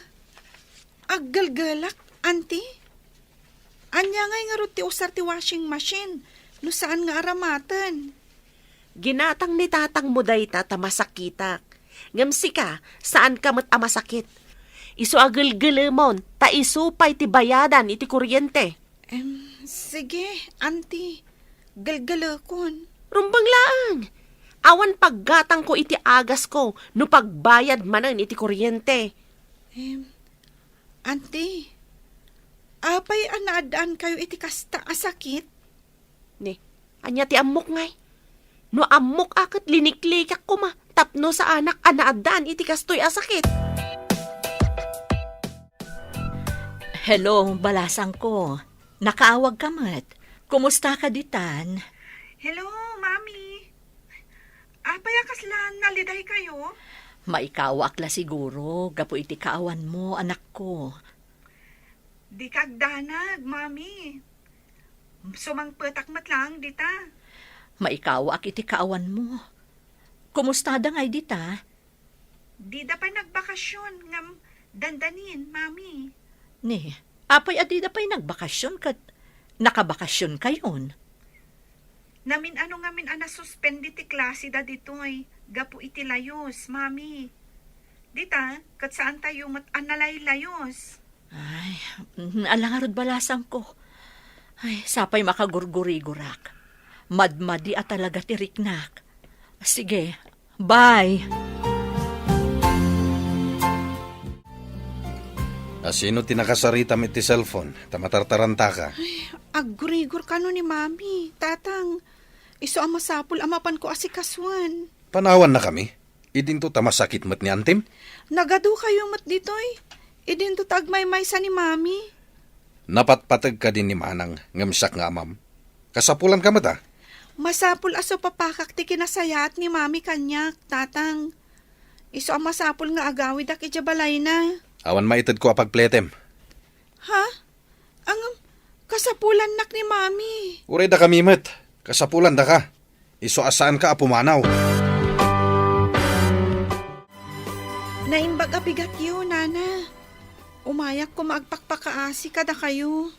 Aggelgelak, Auntie? Ania ngay ngarud ti usar ti washing machine no saan nga aramaten? Ginatang ni tatangmo dayta ta masakitak. Ngem sika, saanka met a masakit. Isu a gelgelemon, ta isu pay ti bayadan iti kuryente. Em, sige, Auntie. Gelgelekon. Rumbeng laeng. Awan paggatangko iti agasko no pagbayad manen iti kuryente. Em, Auntie, apay a naaddaankayo iti kasta a sakit? Ni, ania ti ammok ngay? No ammok a ket liniklikak koma tapno saanak a naaddaan iti kastoy a sakit. Hello, balasangko. Nakaawagka met. Kumustaka ditan? Hello, Mami. Apay a kasla nalidaykayo? Maikawaak la siguro gapu iti kaawanmo, anakko. Dika agdanag, Mami. Sumangpetak met laeng dita. Maikawaak iti kaawanmo. Kumustada ngay dita? Dida pay nagbakasyon ngem dandanin, Mami. Ni, apay a dida pay nagbakasyon ket nakabakasyon kayon? Namin-ano ngamin a nasuspend ti klase da ditoy gapu iti layus, Mami. Dita, ket saantayo met a nalaylayus. Ay, mhm, ala ngarud balasangko. Ay, sapay makagurgurigurak. Madmadi a talaga ti riknak. Sige, bye. Asino ti nakasaritam iti cellphone? Ta matartarantaka. Ay, aggurigor kano ni Mami, Tatang. Isu a masapul a mapanko asikasuen. Panawannakami? Idinto ta masakit met ni antim? Nagadukayo met ditoy. Idinto ta agmaymaysa ni Mami. Napatpateg kadi ni Manang ngem siak nga amam. Kasapulanka met a. Masapul a supapakak ti kinasayaat ni Mami kaniak, Tatang. Isu a masapul nga agawidak idiay balayna. Awan maitedko a pagpletem. Ha? Ngem, kasapulannak ni Mami. Uray dakami met. Kasapulandaka. Isu a saanka a pumanaw. Naimbag a bigatyo, Nana. Umayak koma agpakpakaasi kadakayo.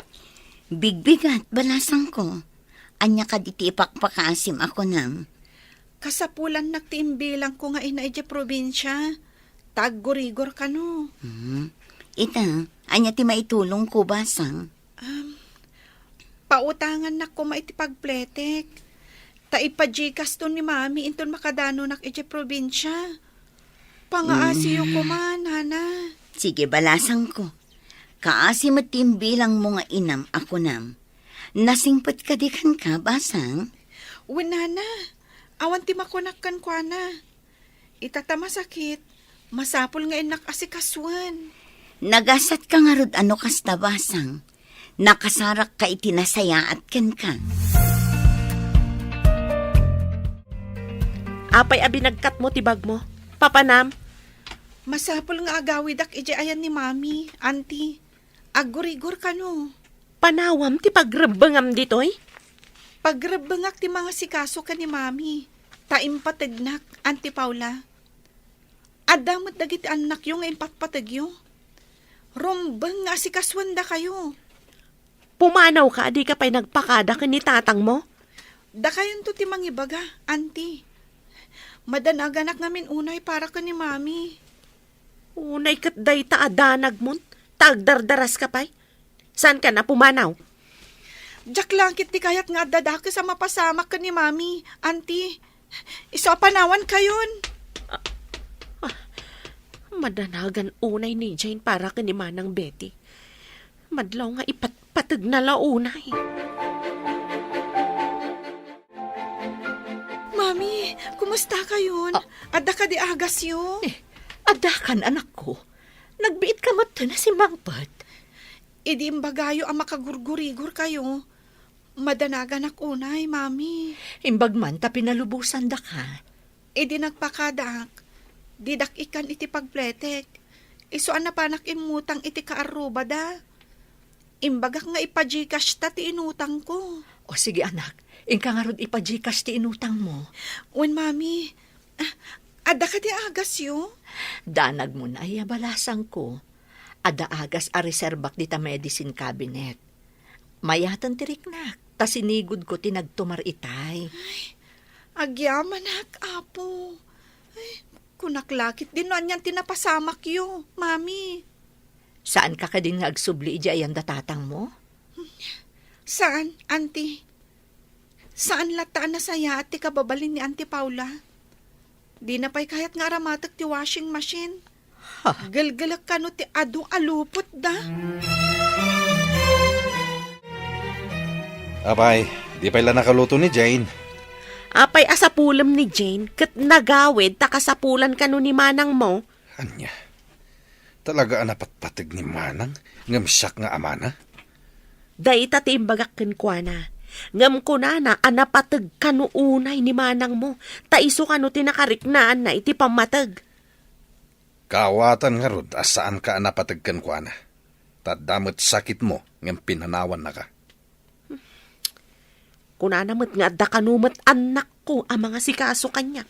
Bigbigat, balasangko. Ania kadi ti ipakpakaasim a kunam? Kasapulannak ti imbilangko nga ina idiay probinsia. Ta aggurigor kano. Hmm. Ita, ania ti maitulongko, basang? Um, pautangannak koma iti pagpletek. Ta ipa-Gcash to ni Mami inton makadanonak idiay probinsia. Pangaasiyo Mm. koma, Nana. Sige, balasangko. Kaasi met ti imbilangmo nga inam a kunam. Nasingpet kadi kenka, basang? Wen, Nana. Awan ti makunak kenkuana. Ita ta masakit, masapul nga innak asikasuen. Nagasatka ngarud a no kasta, basang. Nakasarakka iti nasayaat kenka. Apay a binagkatmo ti bagmo? Papanam? Masapul nga agawidak idiay ayan ni Mami, Auntie. Aggurigor kano. Panawam ti pagrebbengam ditoy? Pagrebbengak ti mangasikaso ken ni Mami, ta impategnak, Auntie Paula. Adda met dagiti annakyo nga impatpategyo. Rumbeng nga asikasuendakayo. Pumanawka a dika pay nagpakada ken ni tatangmo? Dakayonto ti mangibaga, Auntie. Madanaganak ngamin unay para ken ni Mami. Unay ket dayta a danagmon, ta agdardaraska pay. Saankan a pumanaw? Diak la ket ti kayat nga adda dakes a mapasamak ken ni Mami, Auntie. Isu a panawankayon. Ah, Madanagan unay ni Jane para ken ni Manang Betty. Madlaw nga ipatpategna la unay. Mami, kumusta kayon? Ah. Adda kadi agasyo? Eh, addakan, anakko. Nagbiit ka met a simangpet. Idi imbagayo a makagurgurigor kayo, madanaganak unay, Mami. Imbag man ta pinalubosan daka. Idi nagpakadak, didak ikkan iti pagpletek. Isu a napanak immutang iti kaarrubada. Imbagak nga ipa-Gcash ta ti inutangko. O sige, anak, inka ngarud ipa-Gcash ti inutangmo. Wen, Mami. Ah, adda kadi agasyo? Danagmo nay a balasangko. Adda agas a reserbak dita medicine cabinet. Mayaten ti riknak, ta sinigudko ti nagtumar itay. Ay, agyamanak, Apo. Ay, kunak la ketdin no anian ti napasamakyo, Mami. Saanka kadin nga agsubli idiay ayan da tatangmo? Saan, Auntie. Saan latta a nasayaat ti kababalin ni Auntie Paula. Dina pay kayat nga aramatek ti washing machine. Ha? Gelgelek kano ti adu a lupotda. Apay, di pay la nakaluto ni Jane? Apay a sapulem ni Jane ket nagawid ta kasapulan kano ni manangmo? Ania? Talaga a napatpateg ni Manang ngem siak nga amana? Dayta ti imbagak kenkuana. Ngem kunana a napateg kano unay ni manangmo, ta isu kano ti nakariknaanna iti pammateg. Kaawatan ngarud a saanka a napateg kenkuana, ta adda met sakitmo ngem pinanawannaka. Kunana met nga adda kano met annakko a mangasikaso kaniak.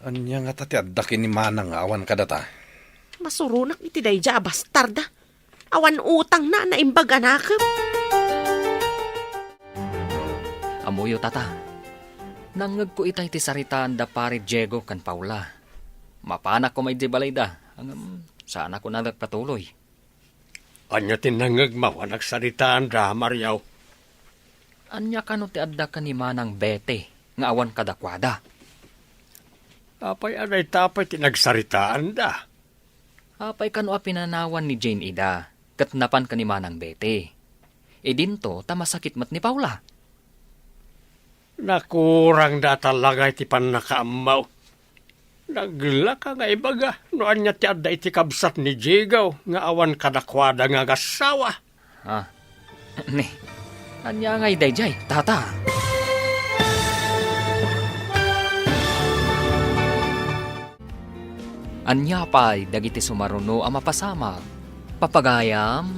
Ania ngata ti adda ken ni Manang nga awan kadata? Masuronak iti daydiay a bastarda. Awan utangna a naimbag a nakem. Ammoyo, tata. Nangngegko itay ti saritaan da Pare Diego ken Paula. Mapanak koma idiay balayda, ngem saanak a nagpatuloy. Ania ti nangngegmo a nagsaritaanda, Mario? Ania kano ti adda ken ni Manang Betty nga awan kadakuada? Apay a dayta pay ti nagsaritaanda? Apay kano a pinanawan ni Jane ida ket napan ken ni Manang Betty? Idinto ta masakit met ni Paula. Nakurangda a talaga iti pannakaammo. Naglaka nga ibaga no ania ti adda iti kabsat ni Diego nga awan kadakuada nga agassawa. Ah, ni, ania ngay daydiay, tata? Ania pay dagiti sumaruno a mapasamak? Papagayam,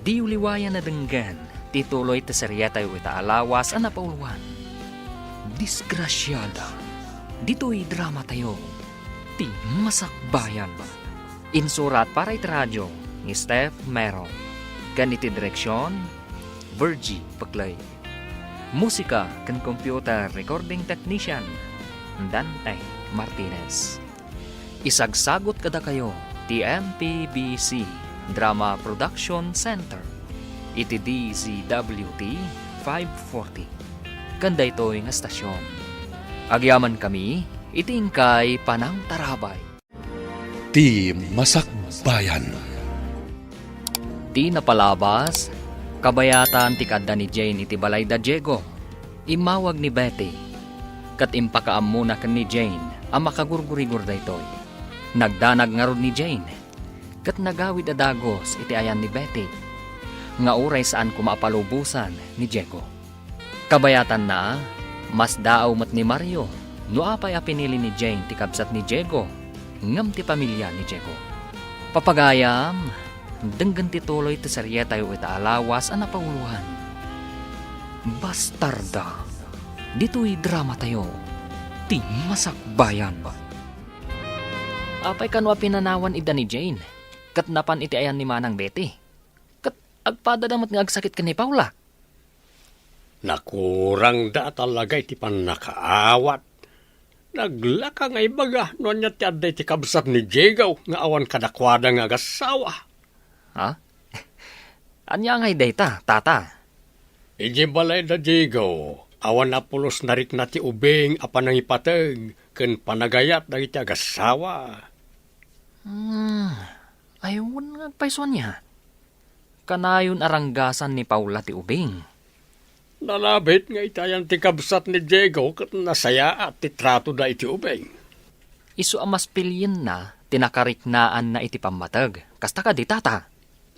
diyo liwayan a denggen ti tuloy ti serietayo ita a lawas a napauloan. Disgrasiada. Ditoy dramatayo, ti Masakbayan. Insurat para iti radio ni Steph Mero. Ken iti direksion, Virgie Peclay. Musika ken computer recording technician, Dante Martinez. Isagsagut kadakayo ti M P B C Drama Production Center iti D Z W T five forty. Ken daytoy nga estasion, agyamankami iti inkay panangtarabay. Ti Masakbayan. Ti napalabas, kabayatan ti kaadda ni Jane iti balay da Diego. Immawag ni Betty, ket impakaammona ken ni Jane a makagurgurigor daytoy. Nagdanag ngarud ni Jane, ket nagawid a dagus iti ayan ni Betty, nga uray saan koma a palubosan ni Diego. Kabayatanna, masdaaw met ni Mario no apay a pinili ni Jane ti kabsat ni Diego ngem ti pamilia ni Diego. Papagayam, denggen ti tuloy ti serietayo ita a lawas a napauloan. Bastarda. Ditoy dramatayo, ti Masakbayan. Apay kano a pinanawan ida ni Jane, ket napan iti ayan ni Manang Betty? Ket agpadada met nga agsakit ken ni Paula. Nakurangda a talaga iti pannakaawat. Naglaka nga ibaga no ania ti adda iti kabsat ni Diego nga awan kadakuada nga agassawa. Ha? Ania ngay dayta, tata? Idiay balay da Diego, awan a pulos narikna ti ubing a panangipateg ken panagayat dagiti agassawa. Hmm, ay, wen nga agpayso ania? Kanayon a ranggasan ni Paula ti ubing. Nalabit nga itayan ti kabsat ni Diego ket nasayaat ti tratoda iti ubing. Isu a maspilienna ti nakariknaanna iti pammateg. Kasta kadi, Tata?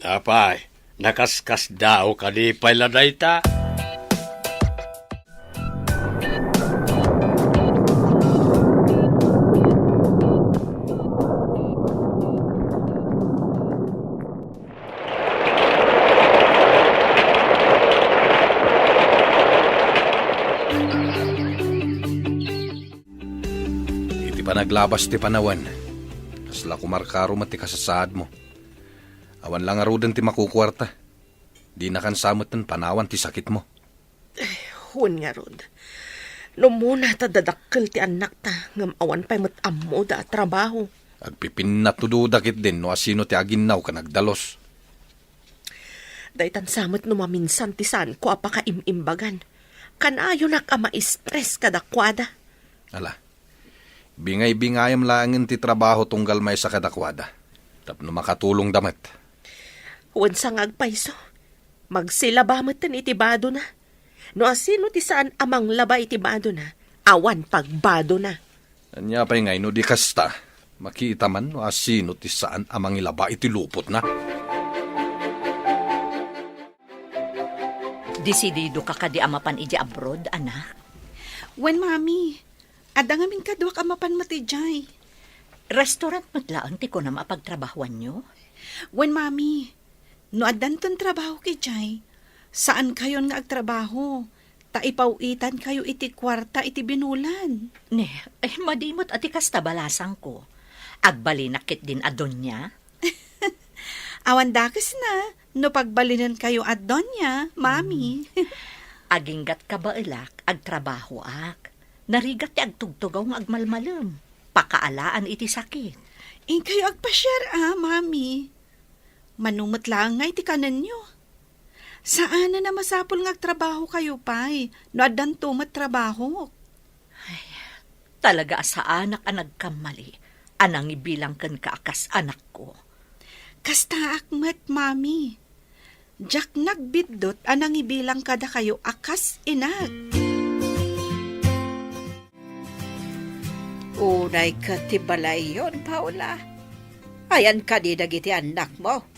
Apay, nakaskasdaaw kadi pay la dayta? Iti panaglabas ti panawen, kasla kumarkaro met ti kasasaadmo. Awan la ngaruden ti makukuarta. Dinakan sa metten panawan ti sakitmo. Wen ngarud, no umuna ta dadakkel ti annakta, ngem awan pay met ammoda a trabaho. Agpipinnatudoda ketdin no asino ti aginnaw ken agdalus. Daytan sa met no maminsan ti saanko a pakaim-imbagan. Kanayonak a ma-stress kadakuada. Ala, bingay-bingayam laengen ti trabaho tunggal maysa kadakuada, tapno makatulongda met. Wen sa nga agpayso, magsilaba metten iti badona. No asino ti saan a manglaba iti badona, awan pagbadona. Ania pay ngay no di kasta, makita man no asino ti saan a mangilaba iti lupotna. Desididoka kadi a mapan idiay abroad, anak? Wen, Mami. Adda ngamin kaduak a mapan met idiay. Restaurant met laeng ti kunam a pagtrabahoanyo? Wen, Mami. No addanton trabaho idiay, saankayon nga agtrabaho, ta ipaw-itankayo iti kuarta iti binulan. Ne, eh, madi met a ti kasta balasangko. Agbalinak ketdin a doña? Awan dakesna no pagbalinenkayo a doña, Mami. Mm. Aginggat kabaelak, agtrabahoak. Narigat ti agtugtugaw nga agmalmalem. Pakaalaan iti sakit. Inkayo agpasiar a, Mami. Mano met laeng ngay ti kanenyo. Saanen a masapul nga agtrabahokayo pay no addanto met trabahok. Ay, talaga a saanak a nagkammali a nangibilang kenka a kas anakko. Kastaak met, Mami. Diak nagbiddut a nangibilang kadakayo a kas inak. Unay ket ti balayyon, Paula. Ayan kadi dagiti annakmo?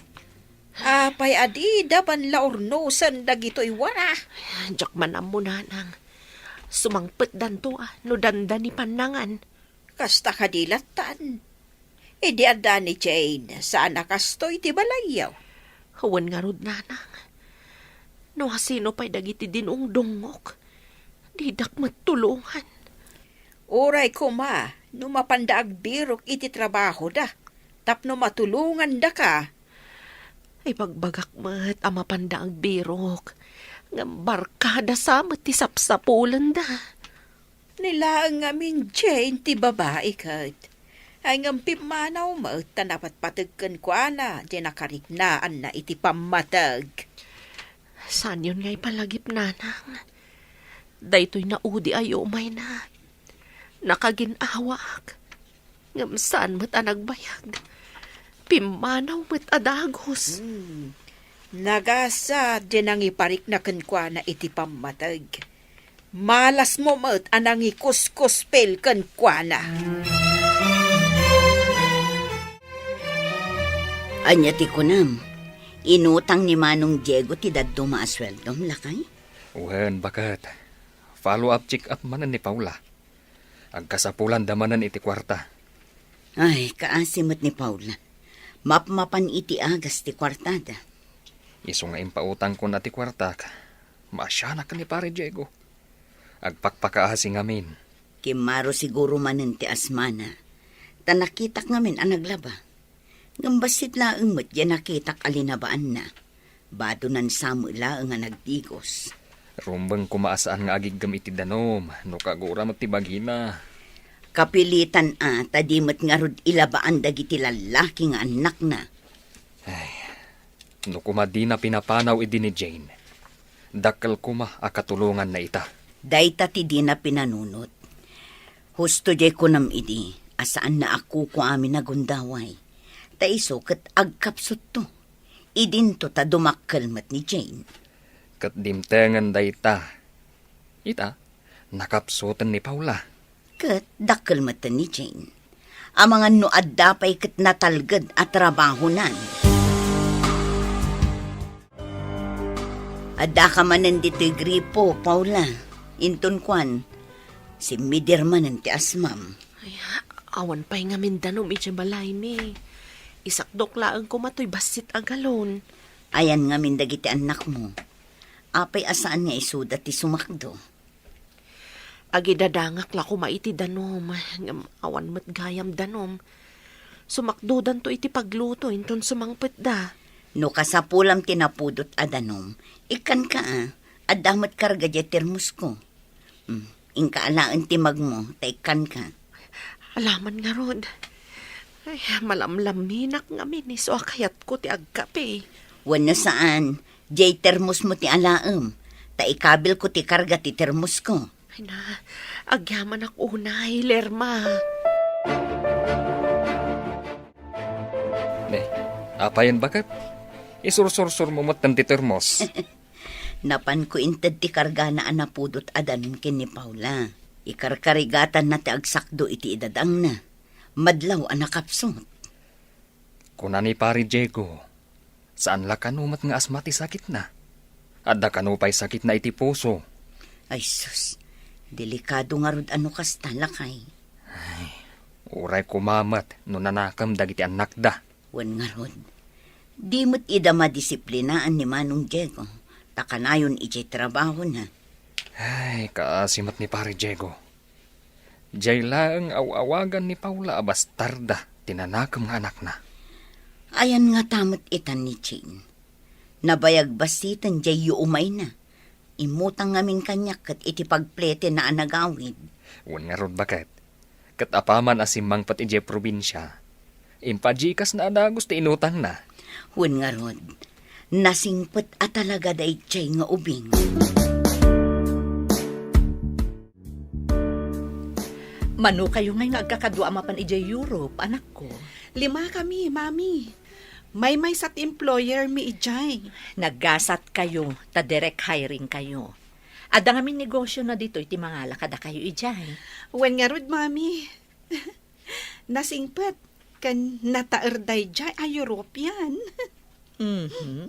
Apay a dida man la urnosen dagitoy wara? Diak man ammo, nanang. Sumangpetdanto a no dandani pannangan. Kasta kadi lattan. Idi adda ni Jane, saan a kastoy ti balayyo? Wen ngarud, nanang. No asino pay dagiti dinungdungngok, didak met tulongan. Uray koma no mapanda agbirok iti trabahoda tapno matulongandaka. Ibagbagak met a mapanda agbirok, ngem barkada sa met ti sapsapulenda. Ni laeng ngamin Jane ti babai ket. Ay ngem pimmanaw met ta napatpateg kenkuana ti nakariknaanna iti pammateg. Saanyon nga ipalagip, nanang. Daytoy naudi a yumayna. Nakagin-awaak. Ngem saan met a nagbayag. Pimmanaw met a dagus. Hmm. Nagasat ti nangiparikna kenkuana iti pammateg. Malasmo met a nangikuskuspil kenkuana. Ania ti kunam? Inutang ni Manong Diego ti dadduma a sueldom, lakay? Wen, baket. Follow-up check-up manen ni Paula. Agkasapulanda manen iti kuarta. Ay, kaasi met ni Paula. Mapmapan iti agas ti kuartada. Isu nga impautangkon a ti kuartak, maasianak ken ni Pare Diego. Agpakpakaasi ngamin. Kimmaro siguro manen ti asmana, ta nakitak ngamin a naglaba. Ngem bassit laeng met diay nakitak a linabaanna. Badonan sa met laeng a nagdigos. Rumbeng koma a saan nga agiggem iti danum, no kagura met ti bagina. Kapilitan a, ta di met ngarud ilabaan dagiti lallaki nga annakna. Ay, no koma dina pinapanaw idi ni Jane, dakkel koma a katulonganna ita. Dayta ti dina pinanunot. Husto diay kunam idi a saanna a kukuami nagundaway. Ta isu ket agkapsutto. Idinto ta dumakkel met ni Jane. Ket dimtengen dayta. Ita, nakapsuten ni Paula. Ket dakkel met ni Jane. Amangan no adda pay ket natalged a trabahonan. Addaka manen ditoy gripo, Paula. Inton kuan, simmidir manen ti asmam. Ay, awan pay ngamin danum iti balaymi. Isakdok laeng koma toy bassit a galon. Ayan ngamin dagiti annakmo. Apay a saan nga isuda ti sumakdo? Agidadangak la koma iti danum, ngem awan met gayam danum. Sumakdodanto iti pagluto inton sumangpetda. No kasapulam ti napudot a danum, ikkanka a, adda met karga diay termosko. Hmm, inka alaen ti magmo, ta ikkanka. Alaman ngarud. Ay, malamlaminak ngamin isu a kayatko ti agkape. Wenno saan, diay termosmo ti alaem, ta ikabilko ti karga ti termosko. Ay na, agyamanak unay, Lerma. Ne, apayen baket? Isursursurmo metten ti termos. Napanko inted ti kargana a napudot a danum ken ni Paula. Ikarkarigatanna ti agsakdo iti idadangna. Madlaw a nakapsut. Kuna ni Pari Diego, saan la kano met nga asma ti sakitna? Adda kano pay sakitna iti puso? Ay sus, delikado ngarud a no kasta, lakay. Ay, uray koma met no nanakem dagiti annakda. Wen ngarud, di met ida madisiplinaan ni Manong Diego, ta kanayon idiay trabahona. Ay, kaasi met ni Pari Diego. Diay laeng aw-awagan ni Paula a bastarda ti nanakem nga anakna. Ayan ngata met itan ni Jane. Nabayag bassiten diay yuumayna. Immutang ngamin kaniak ket iti pagpletenna a nagawid. Wen ngarud baket, ket apaman a simmangpet idiay probinsia, impa-Gcash na a dagus ti inutangna. Wen ngarud, nasingpet a talaga daydiay nga ubing. Mano kayo ngay nga agkakadua a mapan idiay Europe, anakko? Limakami, Mami. Maymaysa ti employer mi idiay. Naggasat kayo, ta direct hiring kayo. Adda ngamin negosyo na ditoy ti mangala kadakayo idiay. Wen ngarud, Mami. Nasingpet ken nataer daydiay a European. Mhm.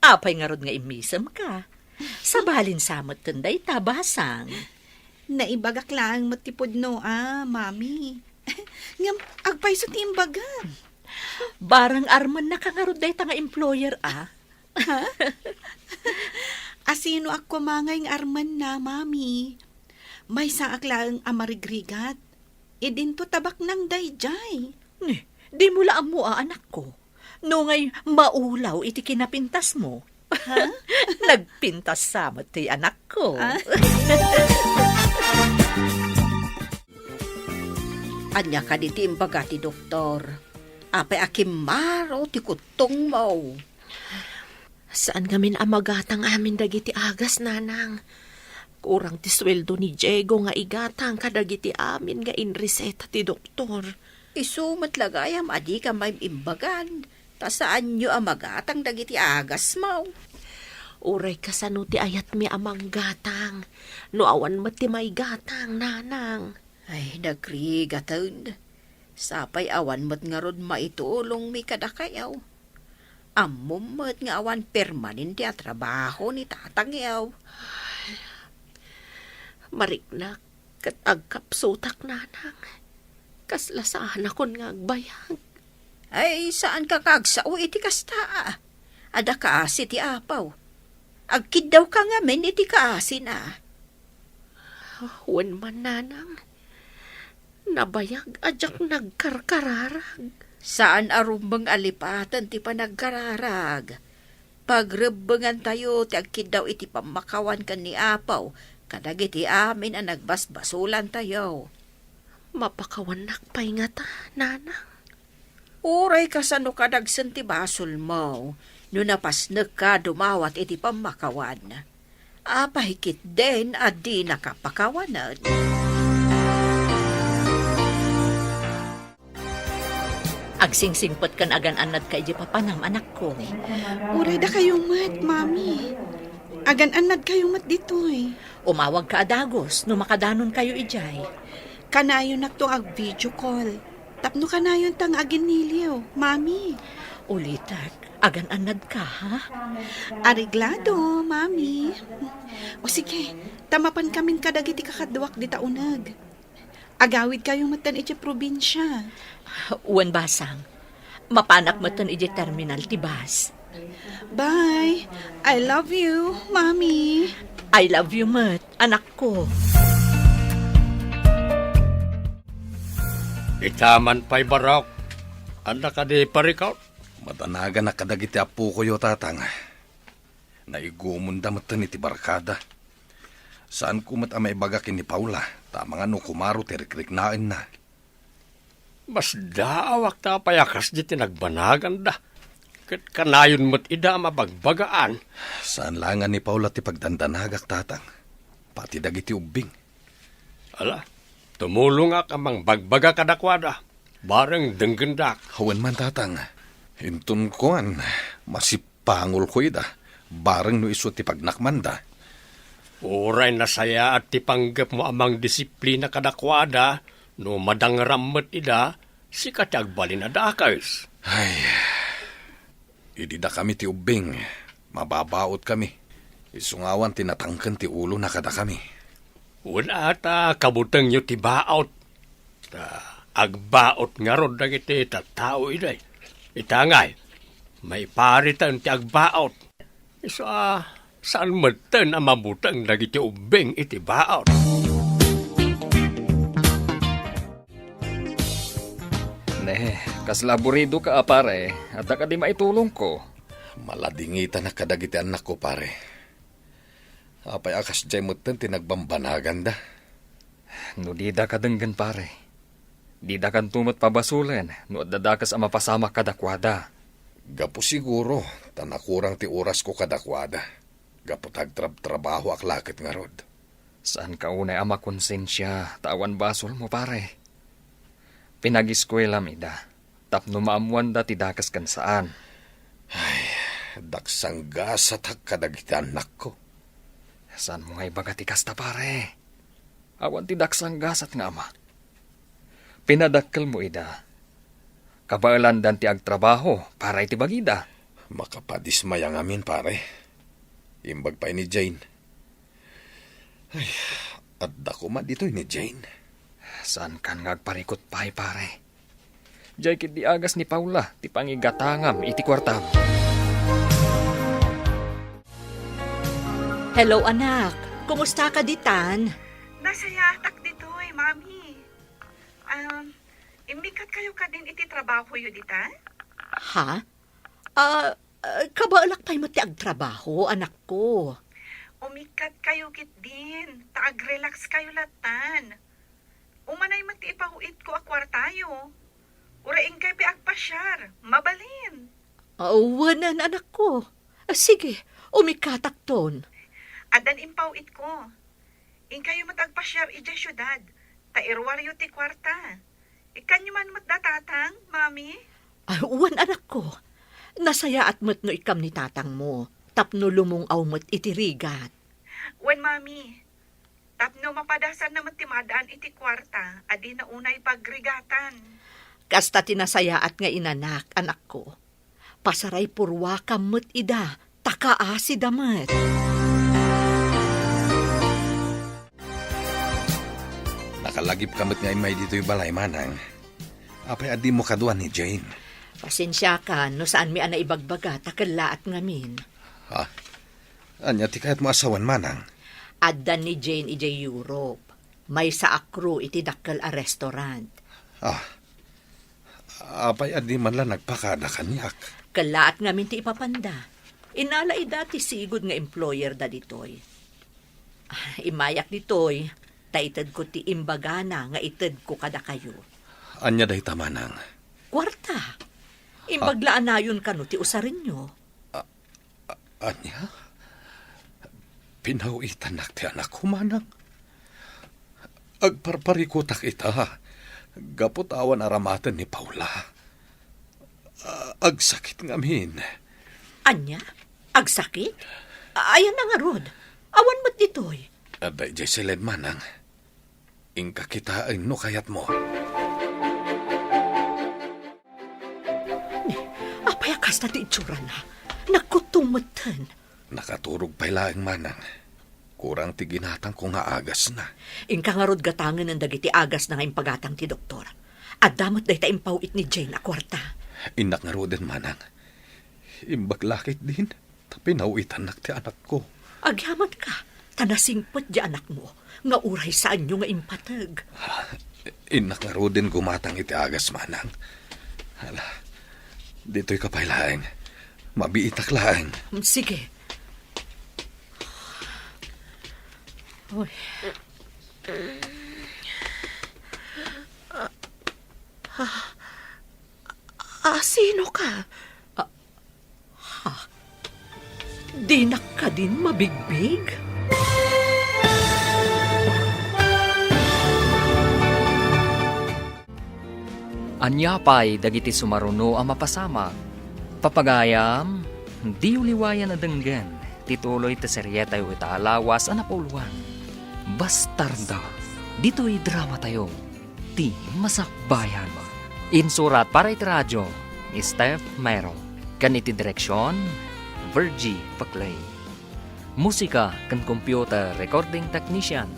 Apay ngarud nga immisemka? Sabalin sa metten dayta, basang. Naibagak laeng met ti pudno a, Mami. Ngem agpayso ti imbagam? Barang armennaka ngarud dayta nga employer a? Ha? Asino ak koma ngay nga armenna, Mami? Maysaak laeng a marigrigat. Idinto ta baknang daydiay. Ni, dimo la ammo a, anakko. No ngay maulaw iti kinapintasmo. Ha? Nagpintas sa met ti anakko. Ah? Ania kadi ti imbaga ti doktor? Apay a kimmaro ti kuttongmo? Saan ngamin a magatang amin dagiti agas, nanang. Kurang ti sueldo ni Diego nga igatang kadagiti amin nga inreseta ti doktor. Isu met la gayam a dika maim-imbagan, ta saanyo a magatang dagiti agasmo. Uray kasano ti ayatmi a manggatang, no awan met ti maigatang, nanang. Ay, nagrigaten. Sapay awan met ngarud maitulongmi kadakayo. Ammom met nga awan permanente a trabaho ni tatangyo. Mariknak ket agkapsutak, nanang. Kasla saanakon nga agbayag. Ay, saanka nga agsao iti kasta. Adda kaasi ti apaw. Agkiddawka ngamin iti kaasina. Wen man, nanang. Nabayag a diak nagkarkararag. Saan a rumbeng a lipaten ti panagkararag. Pagrebbengantayo ti agkiddaw iti pammakawan ken ni Apo kadagiti amin a nagbasbasolantayo. Mapakawannak pay ngata, nanang? Uray kasano kadagsen ti basolmo no napasnekka dumawat iti pammakawan. Apay ketdin a dinaka pakawanen? Agsingsingpetkan agan-annadka idiay papanam, anakko. Uray dakayo met, Mami. Agan-annadkayo met ditoy. Umawagka a dagus no makadanonkayo idiay. Kanayonnakto nga ag-video call. Tapno kanayonta nga aginniliw, Mami. Ulitek, agan-annadka, ha? Areglado, Mami. O sige, ta mapankamin kadagiti kakaduak dita uneg. Agawidkayo metten idiay probinsia. Wen basang, mapanak metten idiay terminal ti bus. Bye. I love you, Mami. I love you met, anakko. Ita man pay, Barok. Adda kadi parikot? Madanaganak kadagiti appokoyo, Tatang. Naigumonda metten iti barkada. Saanko met a maibaga ken ni Paula, ta amangan no kumaro ti rikriknaenna. Masdaawak ta apay a kasdi ti nagbanaganda. Ket kanayon met ida a mabagbagaan. Saan la nga ni Paula ti pagdandanagak, Tatang. Pati dagiti ubbing. Ala, tumulongak a mangbagbaga kadakuada. Bareng denggendak. Wen man, Tatang. Inton kuan, masip- pangolko ida, bareng no isu ti pagnakmanda. Uray nasayaat ti panggepmo a mangdisiplina kadakuada, no madangram met ida, sika ti agbalin a dakes. Ay, idi dakami ti ubbing, mababaotkami. Isu nga awan ti natangken ti ulona kadakami. Wen ata kabutengyo ti baot. Ta agbaot ngarud dagiti tattao idiay. Ita ngay, maipariten ti agbaot. Isu a saan metten a mabuteng dagiti ubbing iti baot. Ne, kasla aburidoka a pare, adda kadi maitulongko? Maladingitanak kadagiti annakko, pare. Apay a kasdiay metten ti nagbambanaganda? No dida kadenggen, pare, didakanto met pabasolen no adda dakes a mapasamak kadakuada. Gapu siguro ta nakurang ti orasko kadakuada, gapu ta agtrabtrabahoak la ket ngarud. Saanka unay a makonsensia ta awan basolmo, pare. Pinagiskuelam ida tapno maammoanda ti dakes ken saan. Ay, daksanggasatak kadagiti annakko. Saanmo nga ibaga ti kasta, pare? Awan ti daksanggasat nga ama. Pinadakkelmo ida. Kabaelandan ti agtrabaho para iti bagida. Makapadismaya ngamin, pare. Imbag pay ni Jane. Ay, adda koma ditoy ni Jane. Saankan nga agparikut pay, pare? Diay ketdi agas ni Paula ti pangigatangam iti kuartam. Hello, anak. Kumustaka ditan? Nasayaatak ditoy, Mami. Um, immikatkayo kadin iti trabahoyo ditan? Ha? Ah, ah, kabaelak pay met ti agtrabaho, anakko. Umikkatkayo ketdin, ta agrelaxkayo lattan. Umanay met ti ipaw-itko a kuartayo. Uray inkay pay agpasiar, mabalin. Ah, wen, anakko. Ah, sige, umikkatakton. Addan impaw-itko. Inkayo met agpasiar idiay siudad, ta iruaryo ti kuarta. Ikkanyo man met da Tatang, Mami? Ah, wen, anakko. Nasayaat met no ikkam ni tatangmo, tapno lumung-aw met iti rigat. Wen, Mami. Tapno mapadasanna met ti maad-an iti kuarta a dina unay pagrigatan. Kasta ti nasayaat nga inanak, anakko. Pasaraypurruakam met ida, ta kaasida met. Nakalagipka met nga immay ditoy balay, manang. Apay a dimo kadua ni Jane? Pasensiakan no saanmi a naibagbaga ta kellaat ngamin. Ha? Ania ti kayatmo a sawen, manang? Adda ni Jane idiay Europe. Maysa a crew iti dakkel a restaurant. Ah, apay a di man la nagpakada kaniak? Kellaat ngamin ti ipapanda. Inala ida ti sigud nga employer da ditoy. Ah, immayak ditoy, ta itedko ti imbagana nga itedko kadakayo. Ania dayta, manang? Kuarta. Imbag la a nayon kano ti usarenyo. A-, ania? Pinaw-itannak ti anakko, manang. Agparparikutak ita, gapu ta awan aramaten ni Paula. Ah, agsakit ngamin. Ania? Agsakit? Ayan na ngarud. Awan met ditoy. Adda idiay siled, manang. Inka kitaen no kayatmo. Ni, apay a kasta ti itsurana? Nagkuttong metten. Nakaturog pay laeng, manang. Kurang ti ginatangko nga agasna. Inka ngarud gatangen dagiti agasna nga impagatang ti doktor. Adda met dayta impaw-it ni Jane a kuarta. Innak ngaruden, manang. Imbag la ketdin, ta pinaw-itannak ti anakko. Agyamanka, ta nasingpet ti anakmo, nga uray saanyo nga impateg. Ah, innak ngaruden gumatang iti agas, manang. Hala, ditoyka pay laeng. Mabiitak laeng. Mm, sige. Uy. Ah, sino ka? Ah, ha? Dinak kadin mabigbig? Ania pay dagiti sumaruno a mapasamak? Papagayam, diyo liwayan a denggen ti tuloy ti serietayo ita a lawas a napauluan, Bastarda. Ditoy dramatayo, ti Masakbayan. Insurat para iti radio, ni Steph Mero. Ken iti direksion, Virgie Paclay. Musika ken computer recording technician,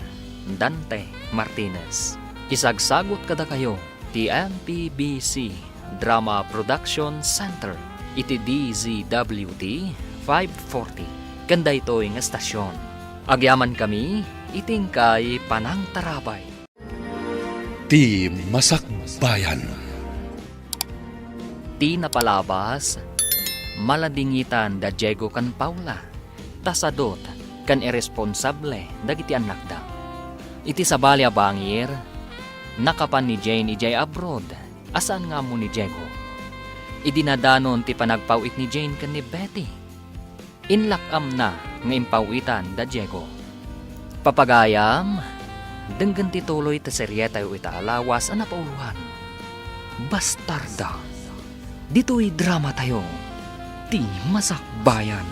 Dante Martinez. Isagsagut kadakayo ti M P B C Drama Production Center iti D Z W T five forty. Ken daytoy nga estasion, agyamankami iti inkay panangtarabay. Ti Masakbayan. Ti napalabas, maladingitan da Diego ken Paula, ta sadut ken irresponsable dagiti annakda. Iti sabali a bangir, nakapan ni Jane idiay abroad a saan nga ammo ni Diego. Idi nadanon ti panagpaw-it ni Jane ken ni Betty, inlak-amna nga impaw-itan da Diego. Papagayam, denggen ti tuloy ti serietayo ita a lawas a napauluan, Bastarda. Ditoy dramatayo, ti Masakbayan.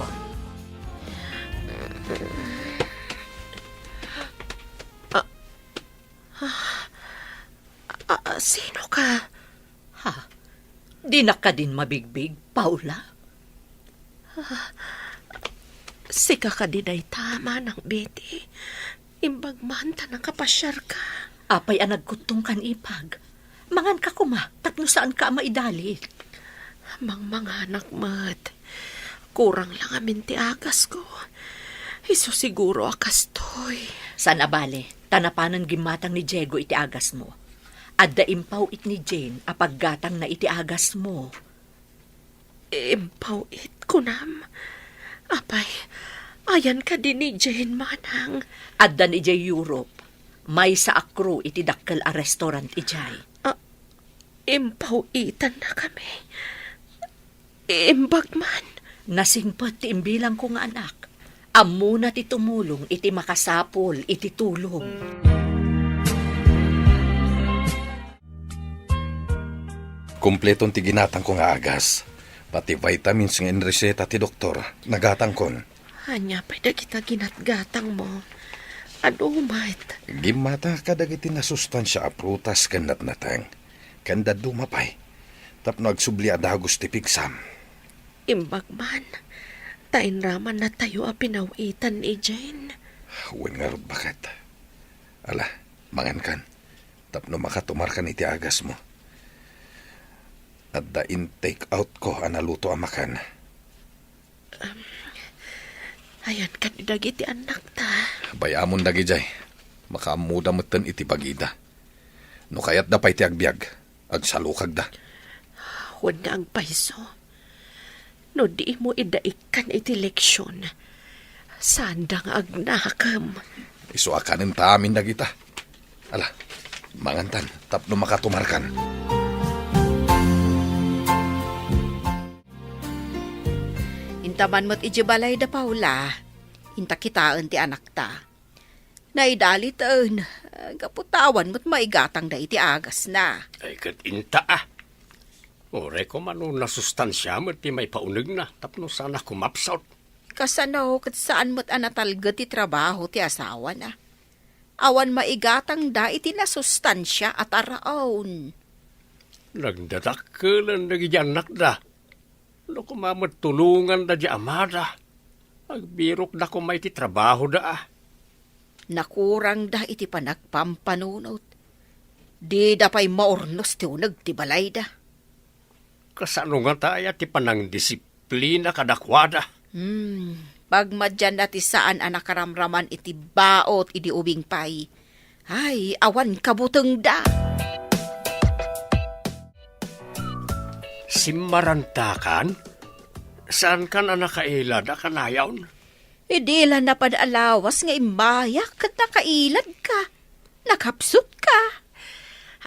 Ah, ah, ah, sino ka? Ha? Dinak kadin mabigbig, Paula? Ah, sika kadi dayta, Manang Betty? Imbag man ta nakapasiarka. Apay a nagkuttong kan ipag? Manganka koma, tapno saanka a maidalit. Mangmanganak met. Kurang la ngamin ti agasko. Isu siguro a kastoy. Saan a bale, ta napanen gimmatang ni Diego iti agasmo. Adda impaw-it ni Jane a paggatangna iti agasmo. Impaw-it, kunam? Apay, ayan kadi ni Jane, manang? Addan idiay Europe. Maysa a crew iti dakkel a restaurant idiay. Ah, impaw-itannakami. Imbag man. Nasingpet ti imbilangko nga anak. Ammona ti tumulong iti makasapul iti tulong. Kompleton ti ginatangko nga agas. Pati vitamins nga inreseta ti doktor, nagatangkon. Ania pay dagita ginatgatangmo? Adu met. Gimmata kadagiti nasustansia a prutas ken natnateng, ken dadduma pay, tapno agsubli a dagus ti pigsam. Imbag man, ta inramannatayo a pinaw-itan ni Jane. Wen ngarud, baket. Ala, mangankan, tapno makatumarkan iti agasmo. Adda in-take outko a naluto a makan. Um, ayan kadi dagiti annakta? Bay-amon dagidiay. Makaammoda metten iti bagida. No kayatda pay ti agbiag, agsalukagda. Wen nga agpayso. No dimo idda ikkan iti leksion, saanda nga agnakem. Isu a kanenta amin dagita. Ala, mangantan, tapno makatumarkan. Inta man met idiay balay da Paula, inta kitaen ti anakta. Naidaliten, gapu ta awan met maigatangda iti agasna. Ay, ket inta, a. Uray koma no nasustansia met ti maipaunegna tapno saan a kumapsut. Kasano ket saan met a natalged ti trabaho ti asawana? Awan maigatangda iti nasustansia a taraon. Nagdadakkelen dagiti annakda. No koma met tulonganda ti amada, agbirokda koma iti trabahoda a. Nakurangda iti panagpampanunot. Dida pay maurnos ti uneg ti balayda. Kasano ngata aya ti panangdisiplina kadakuada? Hmm, pagmadianna ti saan a nakaramraman iti baot idi ubing pay. Ay, awan kabutengda. Simmarantakan? Saankan a nakailad a kanayon? Idi la napan a lawas nga immayak ket nakailadka. Nakapsutka.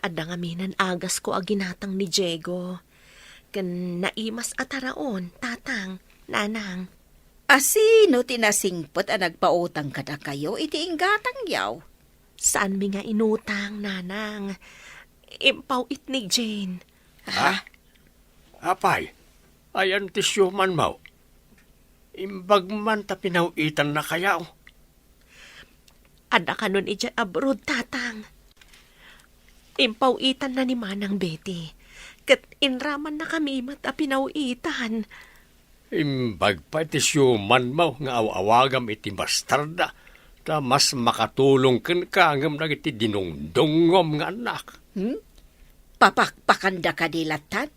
Adda ngamin agas ko a ginatang ni Diego. Ken naimas a taraon, tatang, nanang. A sino ti nasingpet a nagpautang kadakayo iti inggatangyo? Saanmi nga inutang, nanang. Impaw-it ni Jane. Ha? Apay, ayan ti siumanmo? Imbag man ta pinaw-itannakayo. Adda kanon idiay abroad, tatang. Impaw-itanna ni Manang Betty. Ket inramannakami met a pinaw-itan. Imbag pay ti siumanmo nga aw-awagam iti bastarda, ta mas makatulong kenka ngem dagiti dinungdungngom nga annak. Hmm? Papakpakanda kadi lattan?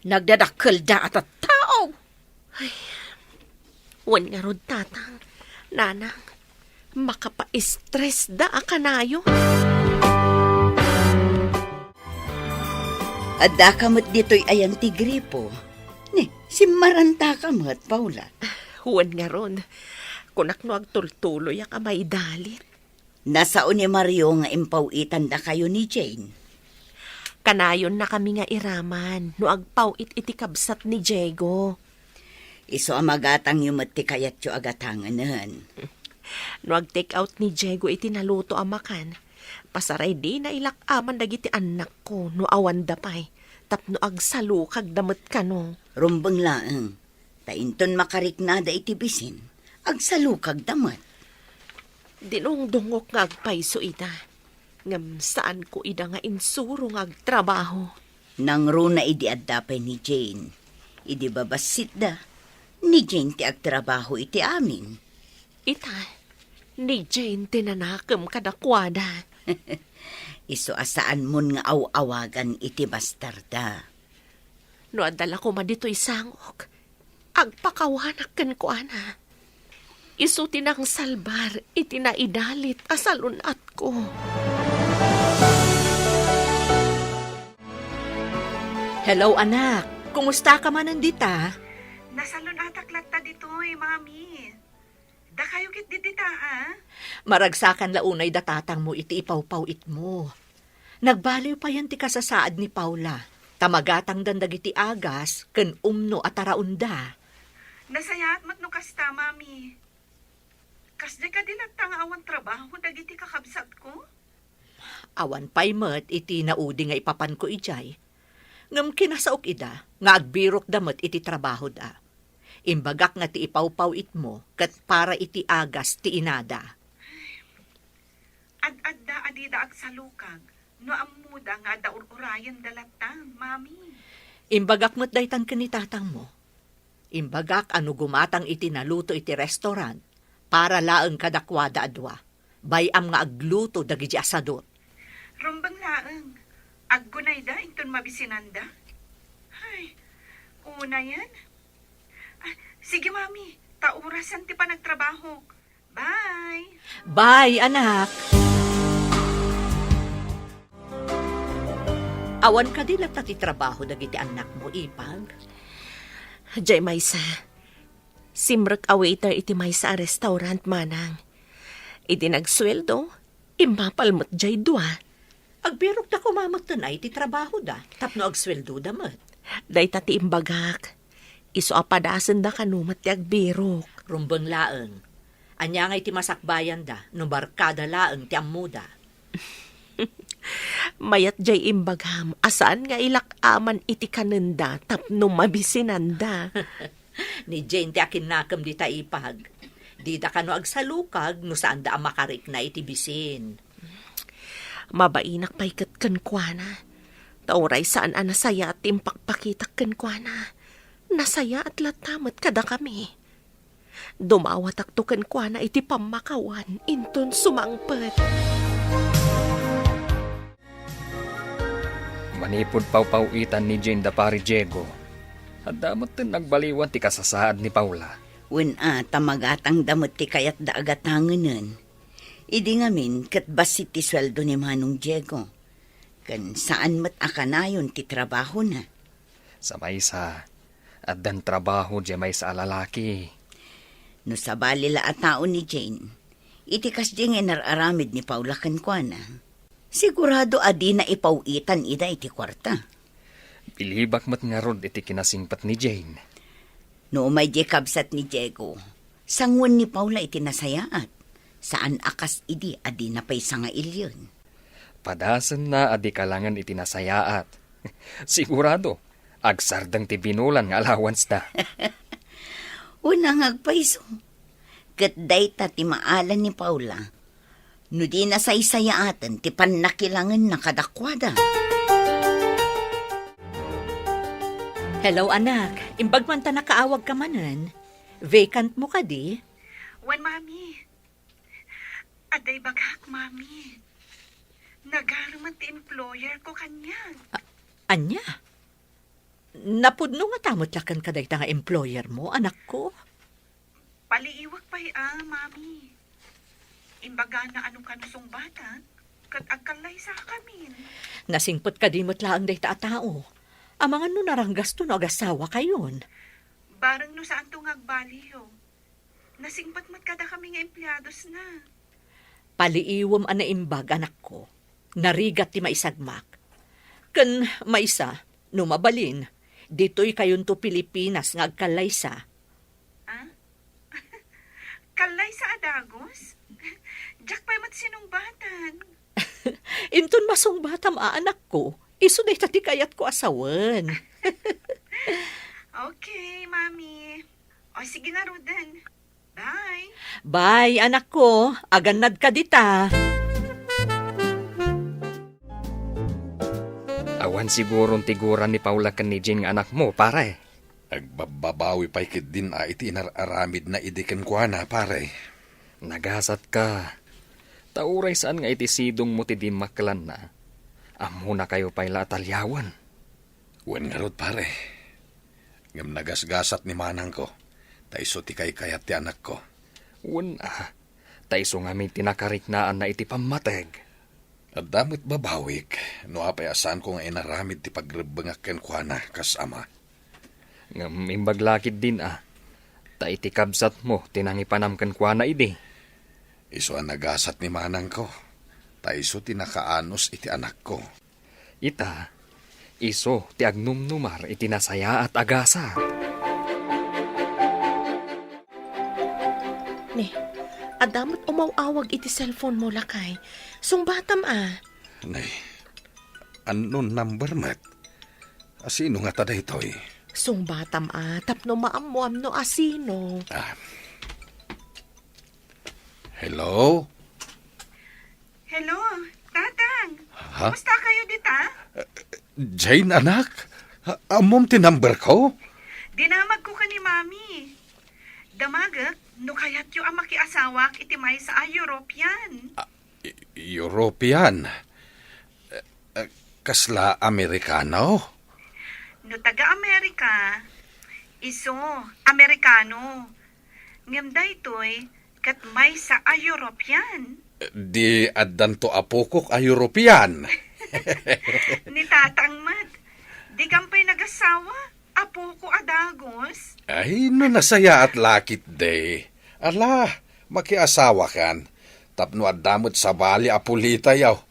Nagdadakkelda a tattao. Ay, wen ngarud, tatang, nanang, makapa-stressda a kanayon. Addaka met ditoy ayan ti gripo. Ni, simmarantaka met, Paula. Wen ngarud, kunak no agtultuloyak a maidalit. Nasao ni Mario nga impaw-itandakayo ni Jane. Kanayonnakami nga iraman no agpaw-it iti kabsat ni Diego. Isu a magatangyo met ti kayatyo a gatangenen. No ag-take out ni Diego iti naluto a makan, pasaray dina ilak-aman dagiti annakko no awanda pay, tapno agsalukagda met kano. Rumbeng laeng. Ta inton makariknada iti bisin, agsalukagda met. Dinungdungok nga agpayso ida, ngem saanko ida nga insuro nga agtrabaho. Nangruna idi adda pay ni Jane. Idi babassitda, ni Jane ti agtrabaho iti amin. Ita, ni Jane ti nanakem kadakuada. Isu a saanmon nga aw-awagan iti bastarda. No adda la koma ditoy sangok, agpakawanak kenkuana. Isu ti nangsalbar iti naidalit a salun-atko. Hello, anak. Kumustaka manen dita? Nasalun-atak latta ditoy, Mami. Dakayo ket didita, a? Maragsakan la unay da tatangmo iti ipawpaw-itmo. Nagbaliw payen ti kasasaad ni Paula, ta magatangdan dagiti agas ken umno a taraonda. Nasayaat met no kasta, Mami. Kasdiay kadi latta nga awan trabaho dagiti kakabsatko? Awan pay met iti naudi nga ipapanko idiay. Ngem kinasaok ida nga agbirokda met iti trabahoda. Imbagak nga ti ipawpaw-itmo ket para iti agas ti inada. Ad-adda a dida agsalukag no ammoda nga adda ur-urayenda latta, Mami. Imbagak met daytan ken ni tatangmo. Imbagak a no gumatang iti naluto iti restaurant, para laeng kadakuada a dua. Bay-am nga agluto dagiti asadot. Rumbeng laeng. Aggunayda inton mabisinanda? Ay, unayen? Ah, sige, Mami. Ta orasan ti panagtrabahok. Bye! Bye, anak! Awan kadi latta ti trabaho dagiti annakmo, ipag? Jay maysa, simrek a waiter iti maysa a restaurant, manang. Idi nagsueldo, immapal met jay dua. Agbirokda koma metten ay ti trabahoda, tapno agsueldoda met. Dayta ti imbagak. Isu a padasenda kano met ti agbirok. Rumbeng laeng. Ania ngay ti masakbayanda no barkada laeng ti ammoda? Mayat jay imbagam a saan nga ilak-aman iti kanenda tapno mabisinanda. Ni Jane ti akinnakem dita ipag. Dida kano agsalukag no saanda a makarikna iti bisin. Mabainak pay ket kenkuana. Ta uray saan a nasayaat ti impakpakitak kenkuana, nasayaat latta met kadakami. Dumawatakto kenkuana iti pammakawan, inton sumangpet. Manipud pawpaw-itan ni Jane da Pari Diego, adda metten nagbaliwan ti kasasaad ni Paula. Wen a, ta magatangda met ti kayatda a gatangenen. Idi ngamin, ket bassit ti sueldo ni Manong Diego. Ken saan met a kanayon ti trabahona. Sa maysa, addan trabaho diay maysa a lalaki. No sabali la a tao ni Jane, iti kasdiay nga inar-aramid ni Paula kenkuana, sigurado a dina ipaw-itan ida iti kuarta. Bilibak met ngarud iti kinasingpet ni Jane. No umay diay kabsat ni Diego, sangoen ni Paula iti nasayaat. Saan a kas idi a dina pay sangailian. Padasenna a di kalangen iti nasayaat. Sigurado, agsardeng ti binulan nga allowance da. Unangag pay isu. Ket dayta ti maala ni Paula. No di nasaysayaaten ti pannakilangenna kadakuada. Hello, anak. Imbag man ta nakaawagka manen. Vacant mo kadi? Wen, Mami. Adda ibagak, Mami. Nagarumen ti employer ko kaniak. A-, ania? Napudno ngata met laeng kadayta nga employer mo, anakko? Paliiwak pay a, Mami. Imbagana a no kano sungbatak, ket agkallaysakamin. Nasingpet kadi met laeng dayta a tao. Amangan no naranggasto no agasawa kayon. Bareng no saanto nga agbaliw. Nasingpet met kadakami nga empleadosna. Paliiwem a naimbag, anakko. Narigat ti maisagmak. Ken maysa, no mabalin, ditoy kayonto Pilipinas nga agkallaysa. Ah? Kallaysa a dagus? Diak pay met sinungbatan. Inton masungbatam a, anakko, isu dayta ti kayatko a sawen. Okay, Mami. O, sige ngaruden. Bye. Bye, anakko. Agannadka dita. Awan siguron tiguran ni Paula ken ni Jane nga anakmo, pare. Agbabbabawi pay ketdin a iti inar-aramidna idi kenkuana, pare. Nagasatka. Ta uray saan nga iti sidongmo ti dimmakkelanna, ammonakayo pay la a taliawen. Wen ngarud, pare. Ngem nagasgasat ni manangko, ta isu ti kaykayat ti anakko. Wen a, ta isu ngamin ti nakariknaanna iti pammateg. Adda met babawik, no apay a saanko nga inaramid ti pagrebbengak kenkuana kas ama. Ngem imbag la ketdin a, ta iti kabsatmo ti nangipanam kenkuana idi. Isu a nagasat ni manangko, ta isu ti nakaanus iti anakko. Ita, isu ti agnumnumar iti nasayaat a gasat. Ne, adda met umaw-awag iti cellphone mo, lakay. Sungbatam a. Nay, unknown number met. A sino ngata daytoy? Sungbatam a, tapno maammoam no a sino. Ah. Hello? Hello, Tatang. Ha? Kumusta kayo dita? Jane, anak? A-, ammom ti number ko? Dinamagko ken ni Mami. Damagek no kayatyo a makiasawak iti maysa a European. Ah, E-, European? Eh, eh, kasla Amerikano? No taga-Amerika, isu, Amerikano. Ngem daytoy, ket maysa a European. Di addanto apokok a European. Ni Tatang met, dikam pay nagasawa, apoko a dagus. Ay, no nasayaat la ketdi. Ala, makiasawakan. Tapno adda met sabali a pulitayo.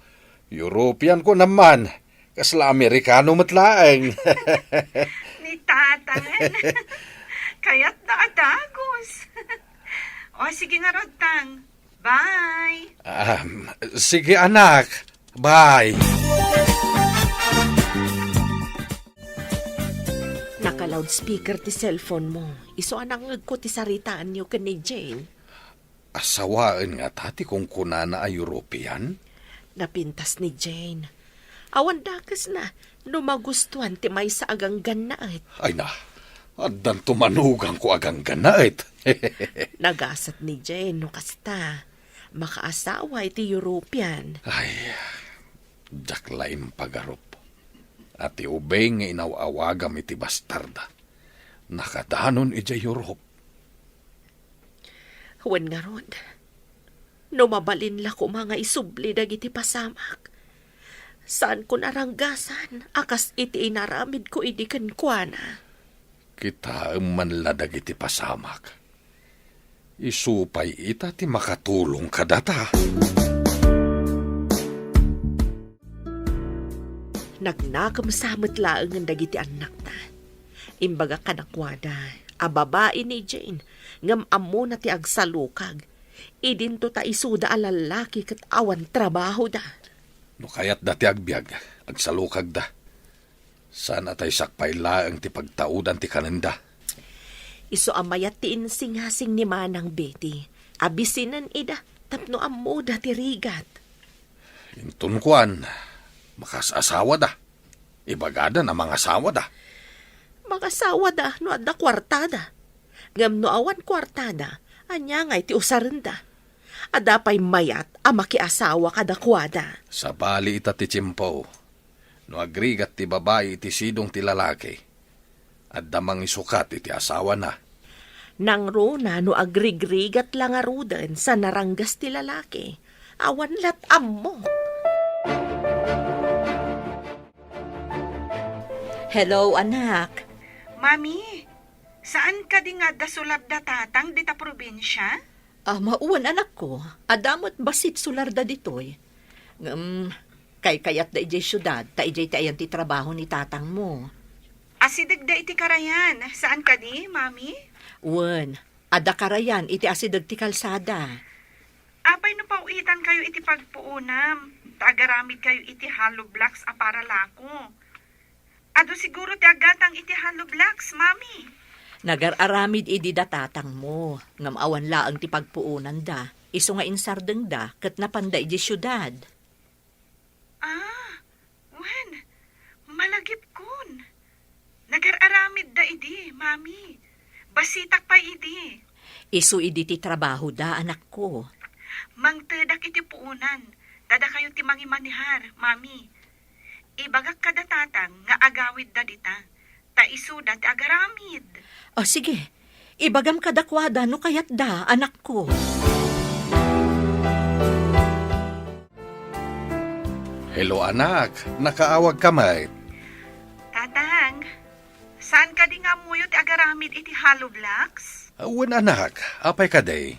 European ko naman. Kasla Amerikano met laeng. Ni Tatang. Kayatda a dagus. O, sige ngarud, Tang. Bye. Um, sige, anak. Bye. Loudspeaker ti cellphone mo. Isu a nangngegko ti saritaanyo ken ni Jane. Asawaen ngata ti kunkunana a European? Napintas ni Jane. Awan dakesna no magustuan ti maysa a ganggannaet. Ay na, addanto manugangko a ganggannaet. Nagasat ni Jane no kasta. Makaasawa iti European. Ay, diak la impagarup a ti ubing nga inaw-awagam iti bastarda. Nakadanon idiay Europe. Wen ngarud, no mabalin la koma nga isubli dagiti pasamak, saankon a ranggasan a kas iti inaramidko idi kenkuana. Kitaem man la dagiti pasamak. Isu pay ita ti makatulong kadata. Nagnakemsa met laengen dagiti annakna. Imbagak kadakuada a babai ni Jane, ngem ammona ti agsalukag. Idinto ta isuda a lallaki ket awan trabahoda. No kayatda ti agbiag, agsalukagda. Saan a tay sakbay laeng ti pagtaudan ti kanenda. Isu a mayat ti insingasing ni Manang Betty a bisinen ida tapno ammoda ti rigat. Inton kuan, makasasawada. Ibagadan a mangasawada. Mangasawada no adda kuartada. Ngem no awan kuartada, ania ngay ti usarenda? Adda pay mayat a makiasawa kadakuada. Sabali ita ti tiempo. No agrigat ti babai iti sidong ti lalaki, adda mangisukat iti asawana. Nangruna no agrigrigat la ngaruden sa naranggas ti lalaki, awan lat ammo. Hello, anak. Mami, saan kadi nga adda sularda tatang dita probinsia? Ah, mauen, anakko. Adda met bassit sularda ditoy. Ngem, kaykayatda idiay siudad, ta idiay ti ayan ti trabaho ni tatangmo. Asidegda iti karayan. Saan kadi, Mami? Wen, adda karayan iti asideg ti kalsada. Apay no paw-itankayo iti pagpuonam, ta agaramidkayo iti hollow blocks a para lako? Adu siguro ti aggatang iti hollow blocks, Mami. Nagar-aramid idi da tatangmo, ngem awan laeng ti pagpuonanda, isu nga insardengda ket napanda idiay siudad. Ah, wen, malagipkon. Nagar-aramidda idi, Mami. Bassitak pay idi. Isu idi ti trabahoda, anakko. Mangtedak iti puonan, ta dakayo ti mangimanehar, Mami. Ibagak kada tatang nga agawidda dita, ta isuda ti agaramid. O, sige. Ibagam kadakuada no kayatda, anakko. Hello, anak. Nakaawagka met? Tatang, saan kadi nga ammoyo ti agaramid iti hollow blocks? Wen, anak. Apay kadi?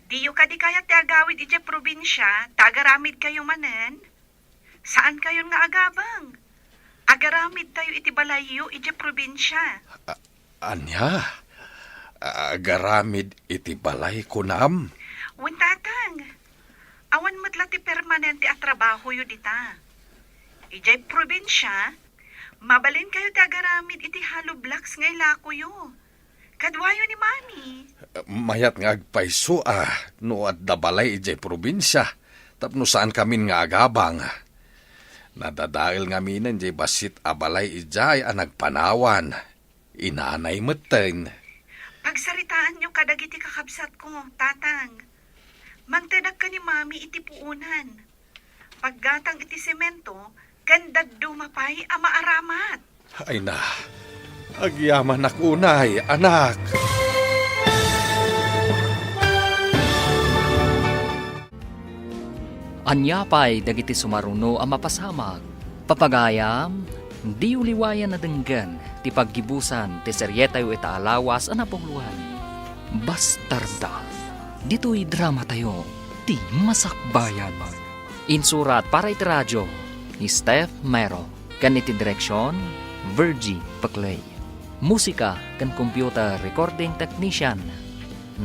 Diyo kadi kayat ti agawid idiay probinsia, ta agaramidkayo manen? Saankayon nga agabang. Agaramidtayo iti balayyo idiay probinsia. A-, ania? Agaramid iti balay, kunam? Wen, tatang. Awan met la ti permanente a trabahoyo dita. Idiay probinsia, mabalinkayo ti agaramid iti hollow blocks nga ilakoyo. Kaduayo ni Mami. Mayat nga agpayso a no adda balay idiay probinsia tapno saankamin nga agabang. Nadadael ngaminen diay bassit a balay idiay a nagpanawan. Inanay metten. Pagsaritaanyo kadagiti kakabsatko, Tatang. Mangtedak ken ni Mami iti puonan. Paggatang iti semento, ken dadduma pay a maaramat. Ay na, agyamanak unay, anak. Ania pay dagiti sumaruno a mapasamak? Papagayam, diyo liwayan a denggen ti paggibusan ti serietayo ita a lawas a napuloan, Bastarda. Ditoy dramatayo, ti masakbayan. Insurat para iti radio ni Steph Mero, ken iti direksion, Virgie Peclay. Musika ken computer recording technician,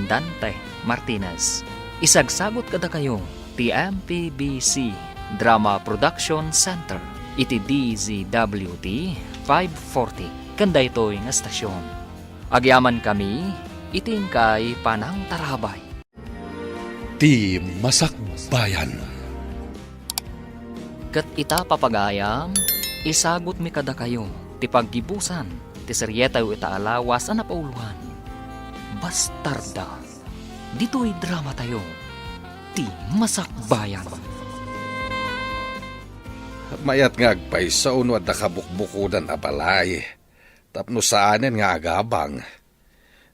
Dante Martinez. Isagsagut kadakayo ti M P B C Drama Production Center iti D Z W T five forty. ken daytoy nga estasion. Agyamankami iti inkay panangtarabay. Ti Masakbayan. Ket ita, papagayam, isagutmi kadakayo ti paggibusan ti serietayo ita a lawas a napauloan, Bastarda. Ditoy dramatayo, Ti Masakbayan. Mayat nga agpayso no adda kabukbukodan a balay tapno saanen nga agabang.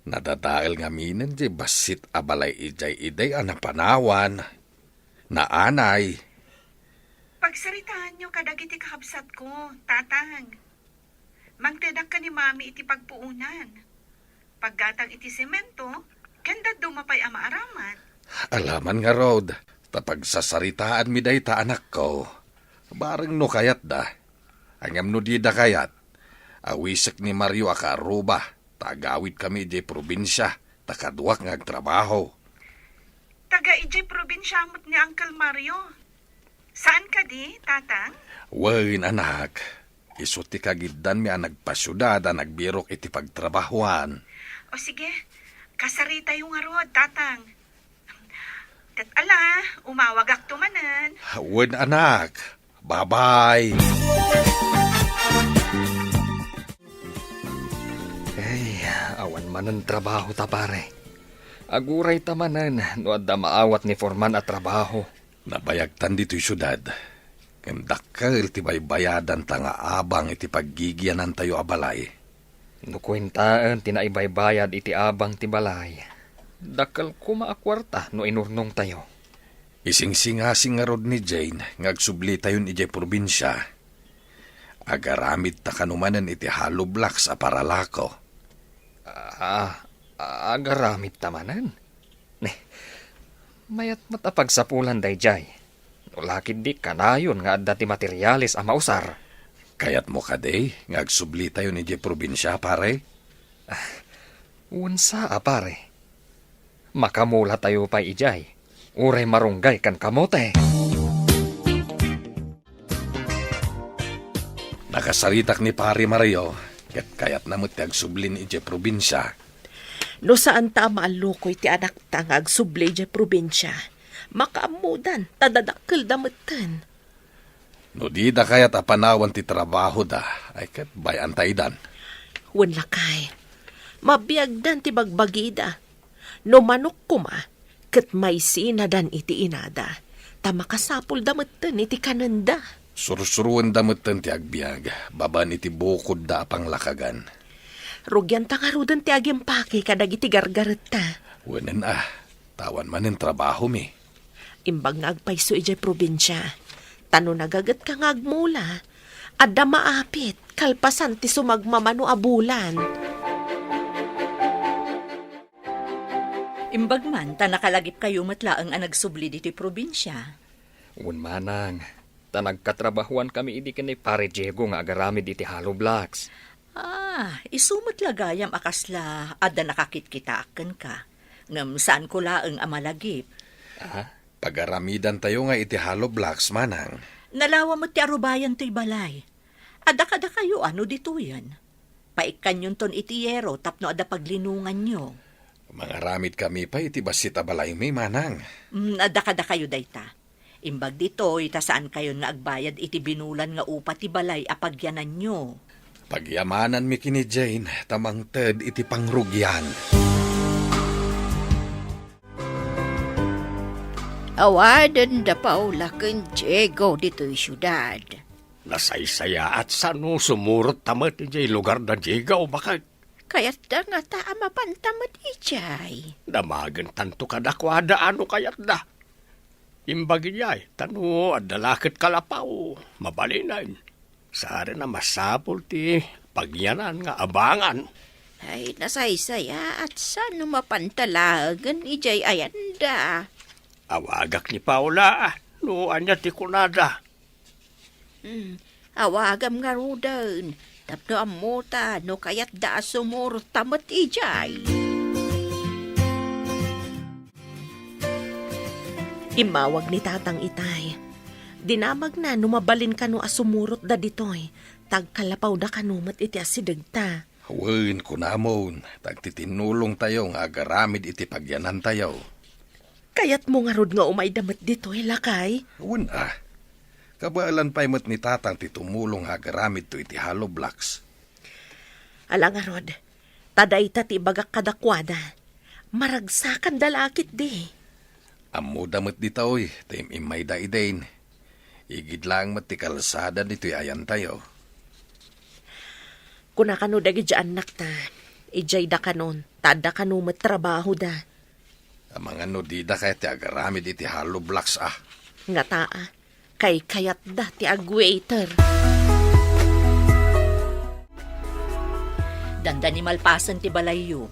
Nadadael ngaminen diay bassit a balay idiay idi a napanawan. Naanay. Pagsaritaanyo kadagiti kakabsatko, Tatang. Mangtedak ken ni Mami iti pagpuonan. Paggatang iti semento, ken dadduma pay a maaramat. Alaman ngarud, ta pagsasaritaanmi dayta, anakko. Bareng no kayatda. Ngem no dida kayat, awisek ni Mario a kaaruba, ta agawidkami idiay probinsia, ta kaduak nga agtrabaho. Taga idiay probinsia met ni Uncle Mario. Saan kadi, Tatang? Wen, anak. Isu ti kagiddanmi a nagpasiudad a nagbirok iti pagtrabahoan. O sige, kasaritayo ngarud, Tatang. Ket ala, umawagakto manen. Wen, anak. Bye-bye. Ay, awan manen trabaho ta, pare. Agurayta manen no adda maawat ni Foreman a trabaho. Nabayagtan ditoy siudad, ngem dakkel ti baybayadanta nga abang iti paggigianantayo a balay. No kuentaen ti naibaybayad iti abang ti balay, dakkel koma a kuarta no inurnongtayo. Isingsingasing ngarud ni Jane nga agsublitayon idiay probinsia. Agaramidta kano manen iti hollow blocks a paralako. Ah, agaramidta manen? Mayat met a pagsapulan daydiay. No la ketdi kanayon nga adda ti materiales a mausar. Kayatmo kadi nga agsublitayon idiay probinsia, pare? Ah, wen saa, pare. Makamulatayo pay idiay. Uray marunggay ken kamote. Nakasaritak ni Pare Mario, ket kayatna met ti agsublin idiay probinsia. No saanta a maallukoy ti anakta nga agsubli idiay probinsia, makaammodan ta dadakkelda metten. No dida kayat a panawan ti trabahoda, ay ket bay-anta idan. Wen lakay, mabiagdan ti bagbagida. No manok koma, ket maisinadan iti inada, ta makasapulda metten iti kanenda. Sursuroenda metten ti agbiag babaen iti bukodda a panglakagan. Rugianta ngaruden ti agimpake kadagiti gargaretta. Wenen a, ta awan manen trabahomi. Imbag nga agpayso idiay probinsia, ta no nagagetka nga agmula, adda maapit kalpasan ti sumagmamano a bulan. Imbag man ta nakalagipkayo met laeng a nagsubli ditoy probinsia. Wen manang, ta nagkatrabahoankami idi ken ni Pare Diego nga agaramid iti hollow blocks. Ah, isu met la gayam a kasla adda nakakitkitaak kenka. Ngem saanko laeng a malagip. Ah, pagaramidantayo nga iti hollow blocks, manang. Nalawa met ti arubayan toy balay. Adda kadakayo a no ditoyen? Paikkanyonton iti yero tapno adda paglinonganyo. Mangaramidkami pay iti bassit a balaymi, manang. Mm, adda kadakayo dayta. Imbag ditoy, ta saankayon nga agbayad iti binulan nga upa ti balay a pagyananyo. Pagyamananmi ken ni Jane, ta mangted iti pangrugian. Awaden da Paula ken Diego ditoy siudad. Nasaysayaat sano sumurot ta met idiay lugar da Diego, baket. Kayatda ngata a mapanta met idiay. Damagentanto kadakuada a no kayatda. Imbag idiay, ta no adda la ket kalapaw, mabalinen. Saan a masapul ti pagyanan nga abangan. Ay, nasaysayaat sano mapanta laengen idiay ayanda. Awagak ni Paula, no ania ti kunada. Hmm, awagam ngaruden, tapno ammota no kayatda a sumurot ta met idiay. Immawag ni Tatang itay. Dinamagna no mabalin kano a sumurotda ditoy, ta agkalapawda kano met iti asidegta. Wen, kunamon, ta agtitinnulongtayo nga agaramid iti pagyanantayo. Kayatmo ngarud nga umayda met ditoy, lakay? Wen a. Kabaelan pay met ni Tatang ti tumulong nga agaramidto iti hollow blocks. Ala ngarud, ta dayta ti ibagak kadakuada. Maragsakanda la ketdi. Ammoda met ditoy, ta im-immayda idin. Igid laeng met ti kalsada ditoy ayantayo. Kuna kano dagiti annakta, idiayda kanon, ta adda kano met trabahoda. Amangan no dida kayat ti agaramid iti hollow blocks a. Ngata a, kaykayatda ti agwaiter. Dandani malpasen ti balayyo.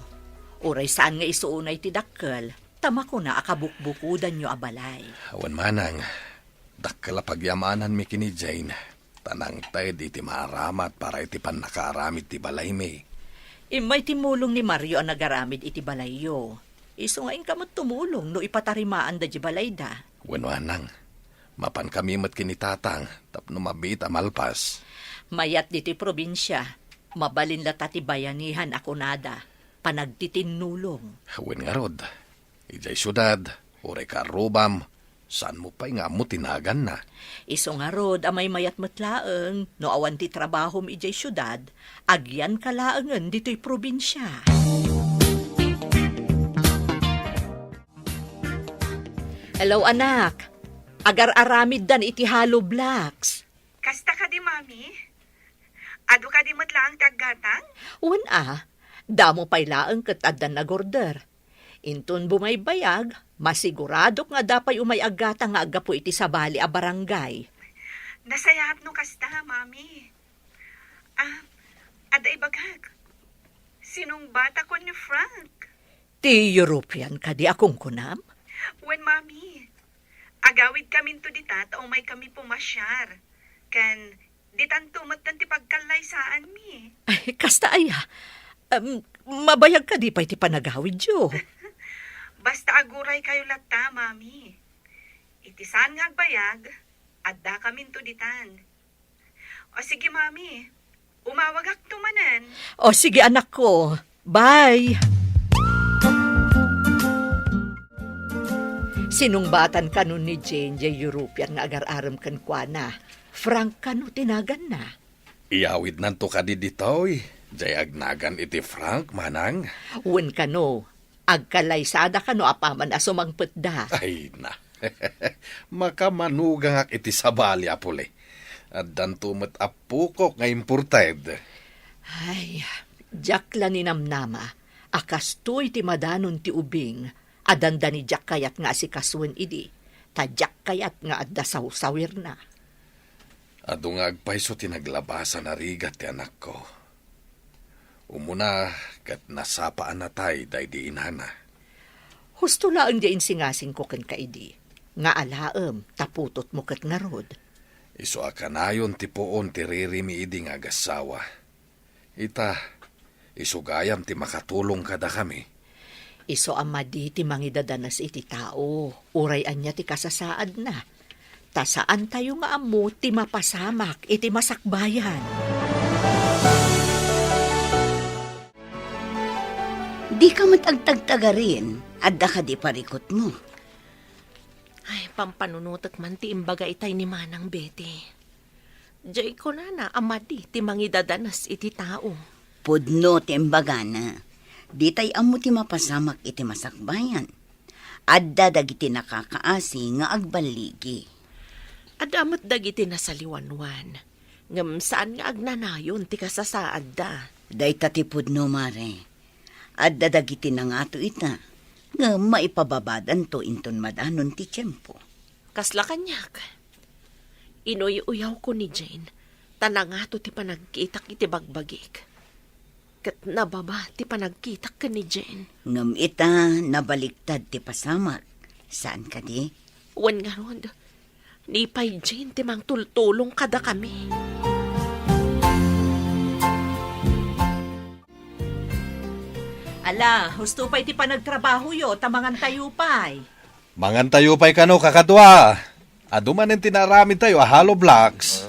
Uray saan nga isu unay ti dakkel, ta makuna a kabukbukodanyo a balay. Awan manang, dakkel a pagyamananmi ken ni Jane, ta nangted iti maaramat para iti pannakaaramid ti balaymi. Immay timmulong ni Mario a nagaramid iti balayyo. Isu nga inka met tumulong no ipatarimaanda di balayda. Wen manang, mapankami met ken ni Tatang tapno mabiit a malpas. Mayat ditoy probinsia, mabalin latta ti bayanihan a kunada, panagtitinnulong. Wen ngarud, idiay siudad, uray kaarrubam, saanmo pay nga ammo ti naganna. Isu ngarud a maymayat met laeng, no awan ti trabahom idiay siudad, agyanka laengen ditoy probinsia. Hello, anak. Agar-aramiddan iti hollow blocks. Kasta kadi, Mami? Adu kadi met laeng ti aggatang? Wen a, damo pay laeng ket adda nagorder. Inton bumaybayag, masiguradok nga adda pay umay aggatang nga aggapu iti sabali a barangay. Nasayaat no kasta, Mami. Ah, adda ibagak. Sinungbatakon ni Frank. Ti European kadi a kunkunam? Wen, Mami. Agawidkaminto dita ta umaykami pumasiar. Ken ditanto metten ti pagkallaysaanmi. Ay, kasta aya. Em, mabayag kadi pay ti panagawidyo? Basta aguraykayo latta, Mami. Iti saan nga agbayag, addakaminto ditan. O sige, Mami. Umawagakto manen. O sige, anakko. Bye! Sinungbatan kano ni Jane jay European nga agar-arem kenkuana. Frank kano ti naganna. Iyawidnanto kadi ditoy, jay agnagan iti Frank, manang? Wen kano, agkalaysada kano apaman a sumangpetda. Ay na. Makamanugangak iti sabali a puli. Addanto met appokok nga imported. Ay, diak la ninamnama a kastoy ti madanon ti ubing a dandani diak kayat nga asikasuen idi, ta diak kayat nga adda sawsawirna. Adu nga agpayso ti naglabasan a rigat ti anakko. Umuna ket nasapa a natay daydi inana. Husto laeng ti insingasingko kenka idi, nga alaem ta putotmo ket ngarud. Isu a kanayon ti puon ti ririmi idi nga agassawa. Ita, isu gayam ti makatulong kadakami. Isu a madi ti mangidadanes iti tao, uray ania ti kasasaadna. Ta saantayo nga ammo ti mapasamak iti masakbayan. Dika met agtagtagarin, adda kadi parikutmo? Ay, pampanunotek man ti imbaga itay ni Manang Betty. Jay kunana a madi ti mangidadanes iti tao. Pudno ti imbagana. Ditay ammo ti mapasamak iti masakbayan. Adda dagiti nakakaasi nga agballigi. Adda met dagiti nasaliwanwan, ngem saan nga agnanayon ti kasasaadda. Dayta ti pudno, Mare. Adda dagiti nangato ita, ngem maipababadanto inton madanon ti tiempo. Kasla kaniak. Inuy-uyawko ni Jane, ta nangato ti panagkitak iti bagbagik. Ket nababa ti panagkitak ken ni Jane. Ngem ita, nabaliktad ti pasamak. Saan kadi? Wen ngarud, ni pay Jane ti mangtultulong kadakami. Ala, husto pay ti panagtrabahoyo, ta mangantayo pay. Mangantayo pay kano, kakadua. Adu manen ti naaramidtayo a hollow blocks.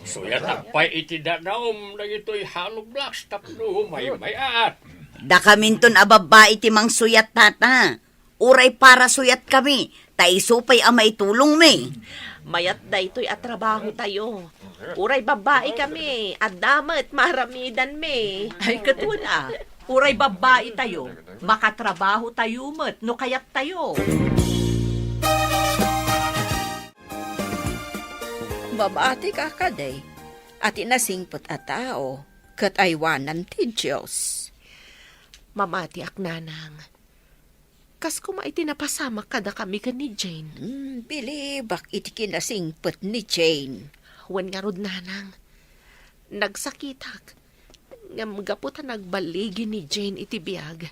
Suyatak pay iti danaom dagitoy hollow blocks tapno may-mayat. Dakaminton a babbai ti mangsuyat, tata. Uray para suyatkami, ta isu pay a maitulongmi. Mayat daytoy a trabahotayo. Uray babbai kami, adda met maaramidanmi. Ay, ket wen a. Uray babbaitayo, makatrabahotayo met no kayattayo. Mabatik a kadi, a ti nasingpet a tao, ket aywanan ti Dios. Mamatiak, nanang. Kas koma iti napasamak kadakami ken ni Jane. Hmm, bilibak iti kinasingpet ni Jane. Wen ngarud, nanang. Nagsakitak. Ngem gapu ta nagballigi ni Jane iti biag,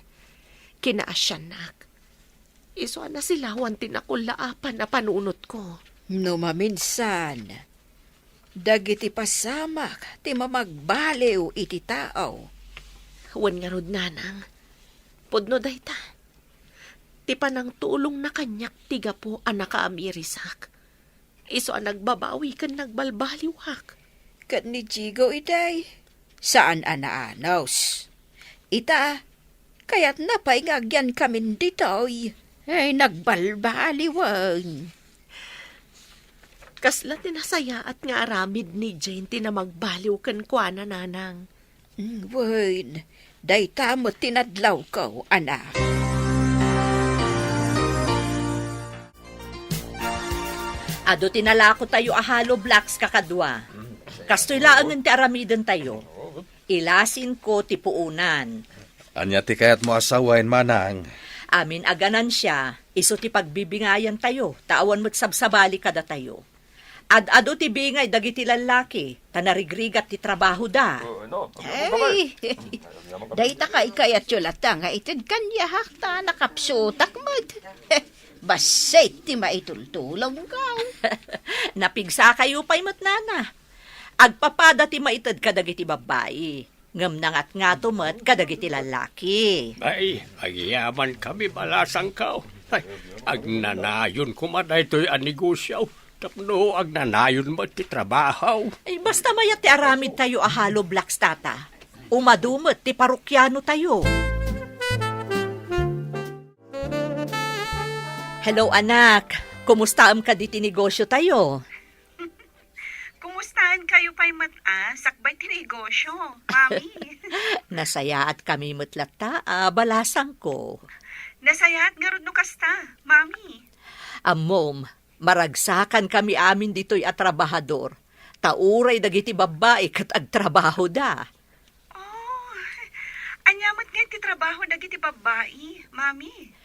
kinaasiannak. Isu a nasilawan ti nakullaapan a panunotko. No maminsan, dagiti pasamak ti mamagbaliw iti tao. Wen ngarud, nanang, pudno dayta. Ti panangtulongna kaniak ti gapu a nakaamirisak. Isu a nagbabawi ken nagbalbaliwak. Ket ni Jigo itay, saan a naanus. Ita, kayatna pay nga agyankamin ditoy. Ay, nagbalbaliwen. Kasla ti nasayaat nga aramid ni Jane ti namagbaliw kenkuana, nanang. Mm, wen, dayta met ti nadlawko, anak. Adu ti nalakotayo a hollow blocks, kakadua. Kastoy laengen ti aramidentayo. Ilasinko ti puonan. Ania ti kayatmo a sawen, manang? Amin a ganansia, isu ti pagbibingayantayo, ta awan met sabsabali kadatayo. Ad-adu ti bingay dagiti lallaki, ta narigrigat ti trabahoda. Ay, dayta kaykayatyo latta nga ited kaniak ta nakapsutak met. Bassit ti maitultulongko. Napigsakayo pay met, nana. Agpapada ti maited kadagiti babbai, ngem nangatngato met kadagiti lallaki. Ay, agyamankami, balasangko. Ay, agnanayon koma daytoy a negosio tapno agnanayon met ti trabaho. Ay, basta mayat ti aramidtayo a hollow blocks, tata. Umadu met ti parokianotayo. Hello, anak. Kumustaem kadi ti negosiotayo? Kumustaenkayo pay met a sakbay ti negosio, Mami? Nasayatkami met latta a balasangko. Nasayaat ngarud no kasta, Mami. Ammom, maragsakankami amin ditoy a trabahador, ta uray dagiti babbai ket agtrabahoda. Oh, ania met ngay ti trabaho dagiti babbai, Mami?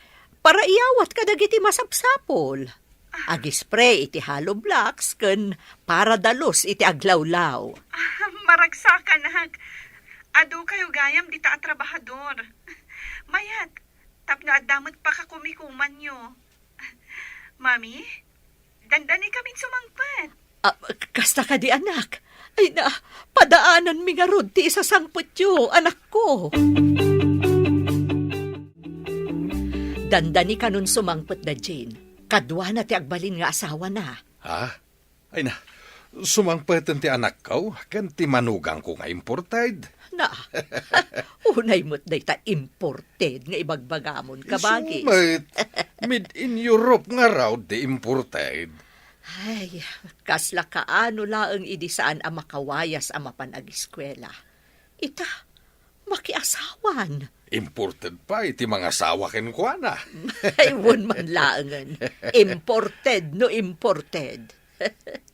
Paraiyawat kadagiti masapsapul. Agispray iti hollow blocks ken paradalus iti aglawlaw. Ah, maragsakanak. Adukayo gayam dita a trabahador. Mayat, tapno adda met pakakumikumanyo. Mami, dandanikamin sumangpet. Ah, k-, kasta kadi, anak? Ay na, padaananmi ngarud ti isasangpetyo, anakko. Dandanikanon sumangpet da Jane. Kaduana ti agbalin nga asawana. Ha? Ay na, sumangpeten ti anakko ken ti manugangko nga imported. Na, unay met dayta imported nga ibagbagamon, kabagis. Isu met, made in Europe ngarud ti imported. Ay, kasla kaano laeng idi saan a makawayas a mapan agiskuela. Ita, makiasawan. Imported pay ti mangasawa kenkuana. Ay, wen man laengen. Imported no imported.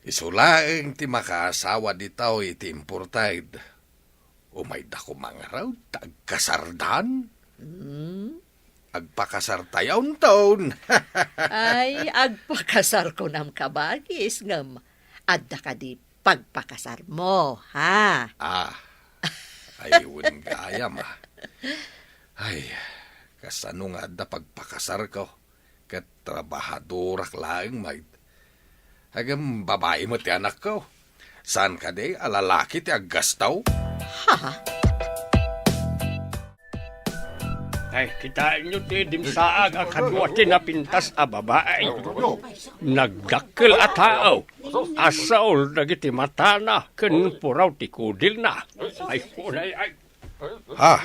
Isu laeng ti makaasawa ditoy iti imported. Umayda koma ngarud ta agkasardan. Hmm? Agpakasartayo inton. Ay, agpakasar kunam, kabagis, ngem adda kadi pagpakasarmo, ha? Ah, ay, wen gayam, ah. Ay, kasano nga adda pagpakasarko? Ket trabahadorak laeng, maid. Ngem babai met ti anakko. Saan kadi a lalaki ti aggastaw? Ha? Ay, kitaenyo ti dimsaag a kadua ti napintas a babai. Nagdakkel a tao. Asaol dagiti matana ken puraw ti kudilna. Ay, ay, ay. Ha?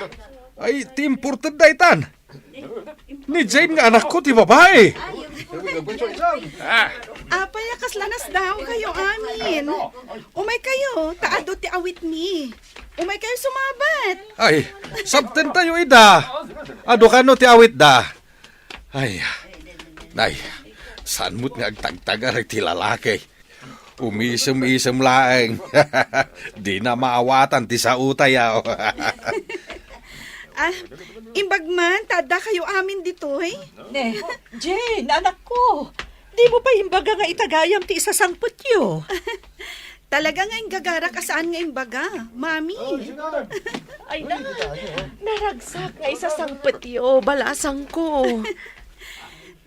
Ay, ti imported daytan. Ni Jane nga anakko ti babae. Ah, Apay a kasla nasdaaw kayo amin. Umay kayo, ta adu ti awitmi. Umay kayo sumabat. Ay, sabten tayo ida. Adu kano ti awitda. Ay, nay, saan mo't nga agtagtagar ti lalaki? Umisem-isem laeng. Dina maawatan ti saotayo. Ah, imbag man, ta adda kayo amin ditoy? Ne, Jane, anakko, di mo pay imbaga nga itagayam ti isasangpetyo? Talaga nga inggagarak a saan nga imbaga, Mami. Ay na, naragsak nga isasangpetyo, balasangko.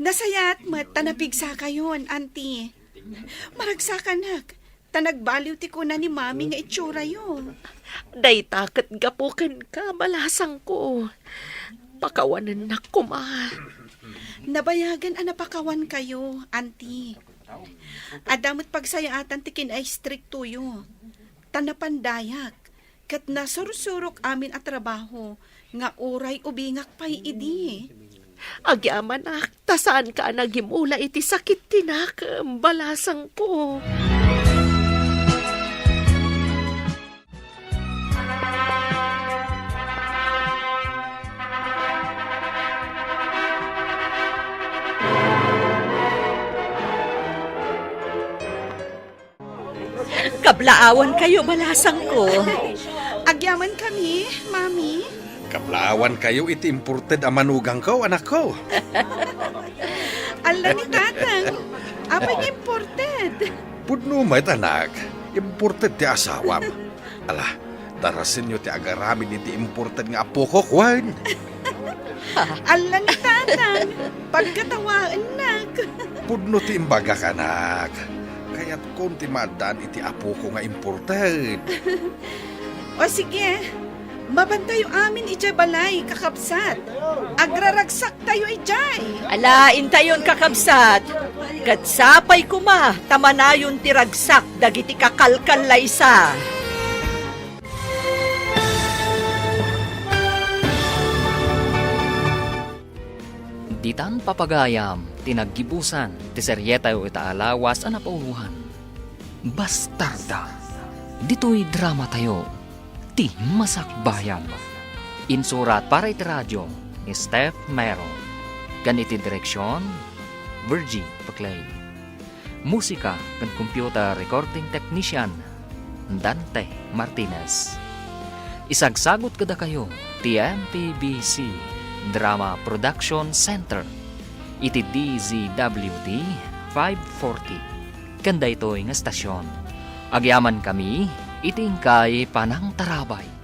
Nasayaat met ta napigsakayon, Auntie. Maragsakanak, ta nagbaliw ti kuna ni Mami nga itsura'yo. Dayta ket gapu kenka, balasangko. Pakawanennak koma. Nabayagen a napakawankayo, Auntie. Adda met pagsayaatan ti kinaistriktoyo. Ta napandayak, ket nasursurok amin a trabaho nga uray ubingak pay idi. Agyamanak, ta saanka a nagimula iti sakit ti nakem, balasangko. Kablaawan kayo, balasangko. Agyaman kami, Mami. Kablaawan kayo iti imported a manugangko, anakko. Alla ni Tatang, apay nga imported? Pudno met, anak. Imported ti asawam. Ala, darasenyo ti agaramid iti imported nga apokok, wen? Alla ni Tatang, pagkatawaennak. Pudno ti imbagak, anak. Kayatkon ti maaddaan iti apoko nga imported. O sige, mapantayo amin idiay balay, kakabsat. Agraragsak tayo idiay. Ala, intayon, kakabsat. Ket sapay koma ta manayon ti ragsak dagiti kakalkallaysa. Ditan papagayam ti naggibusan ti serietayo ita a lawas a napauloan, Bastarda. Ditoy dramatayo, ti Masakbayan. Insurat para iti radio ni Steph Mero. Ken iti direksion, Virgie Paclay. Musika ken computer recording technician, Dante Martinez. Isagsagut kadakayo ti M P B C Drama Production Center iti D Z W T five forty. Ken daytoy nga estasion, agyamankami iti inkay panangtarabay.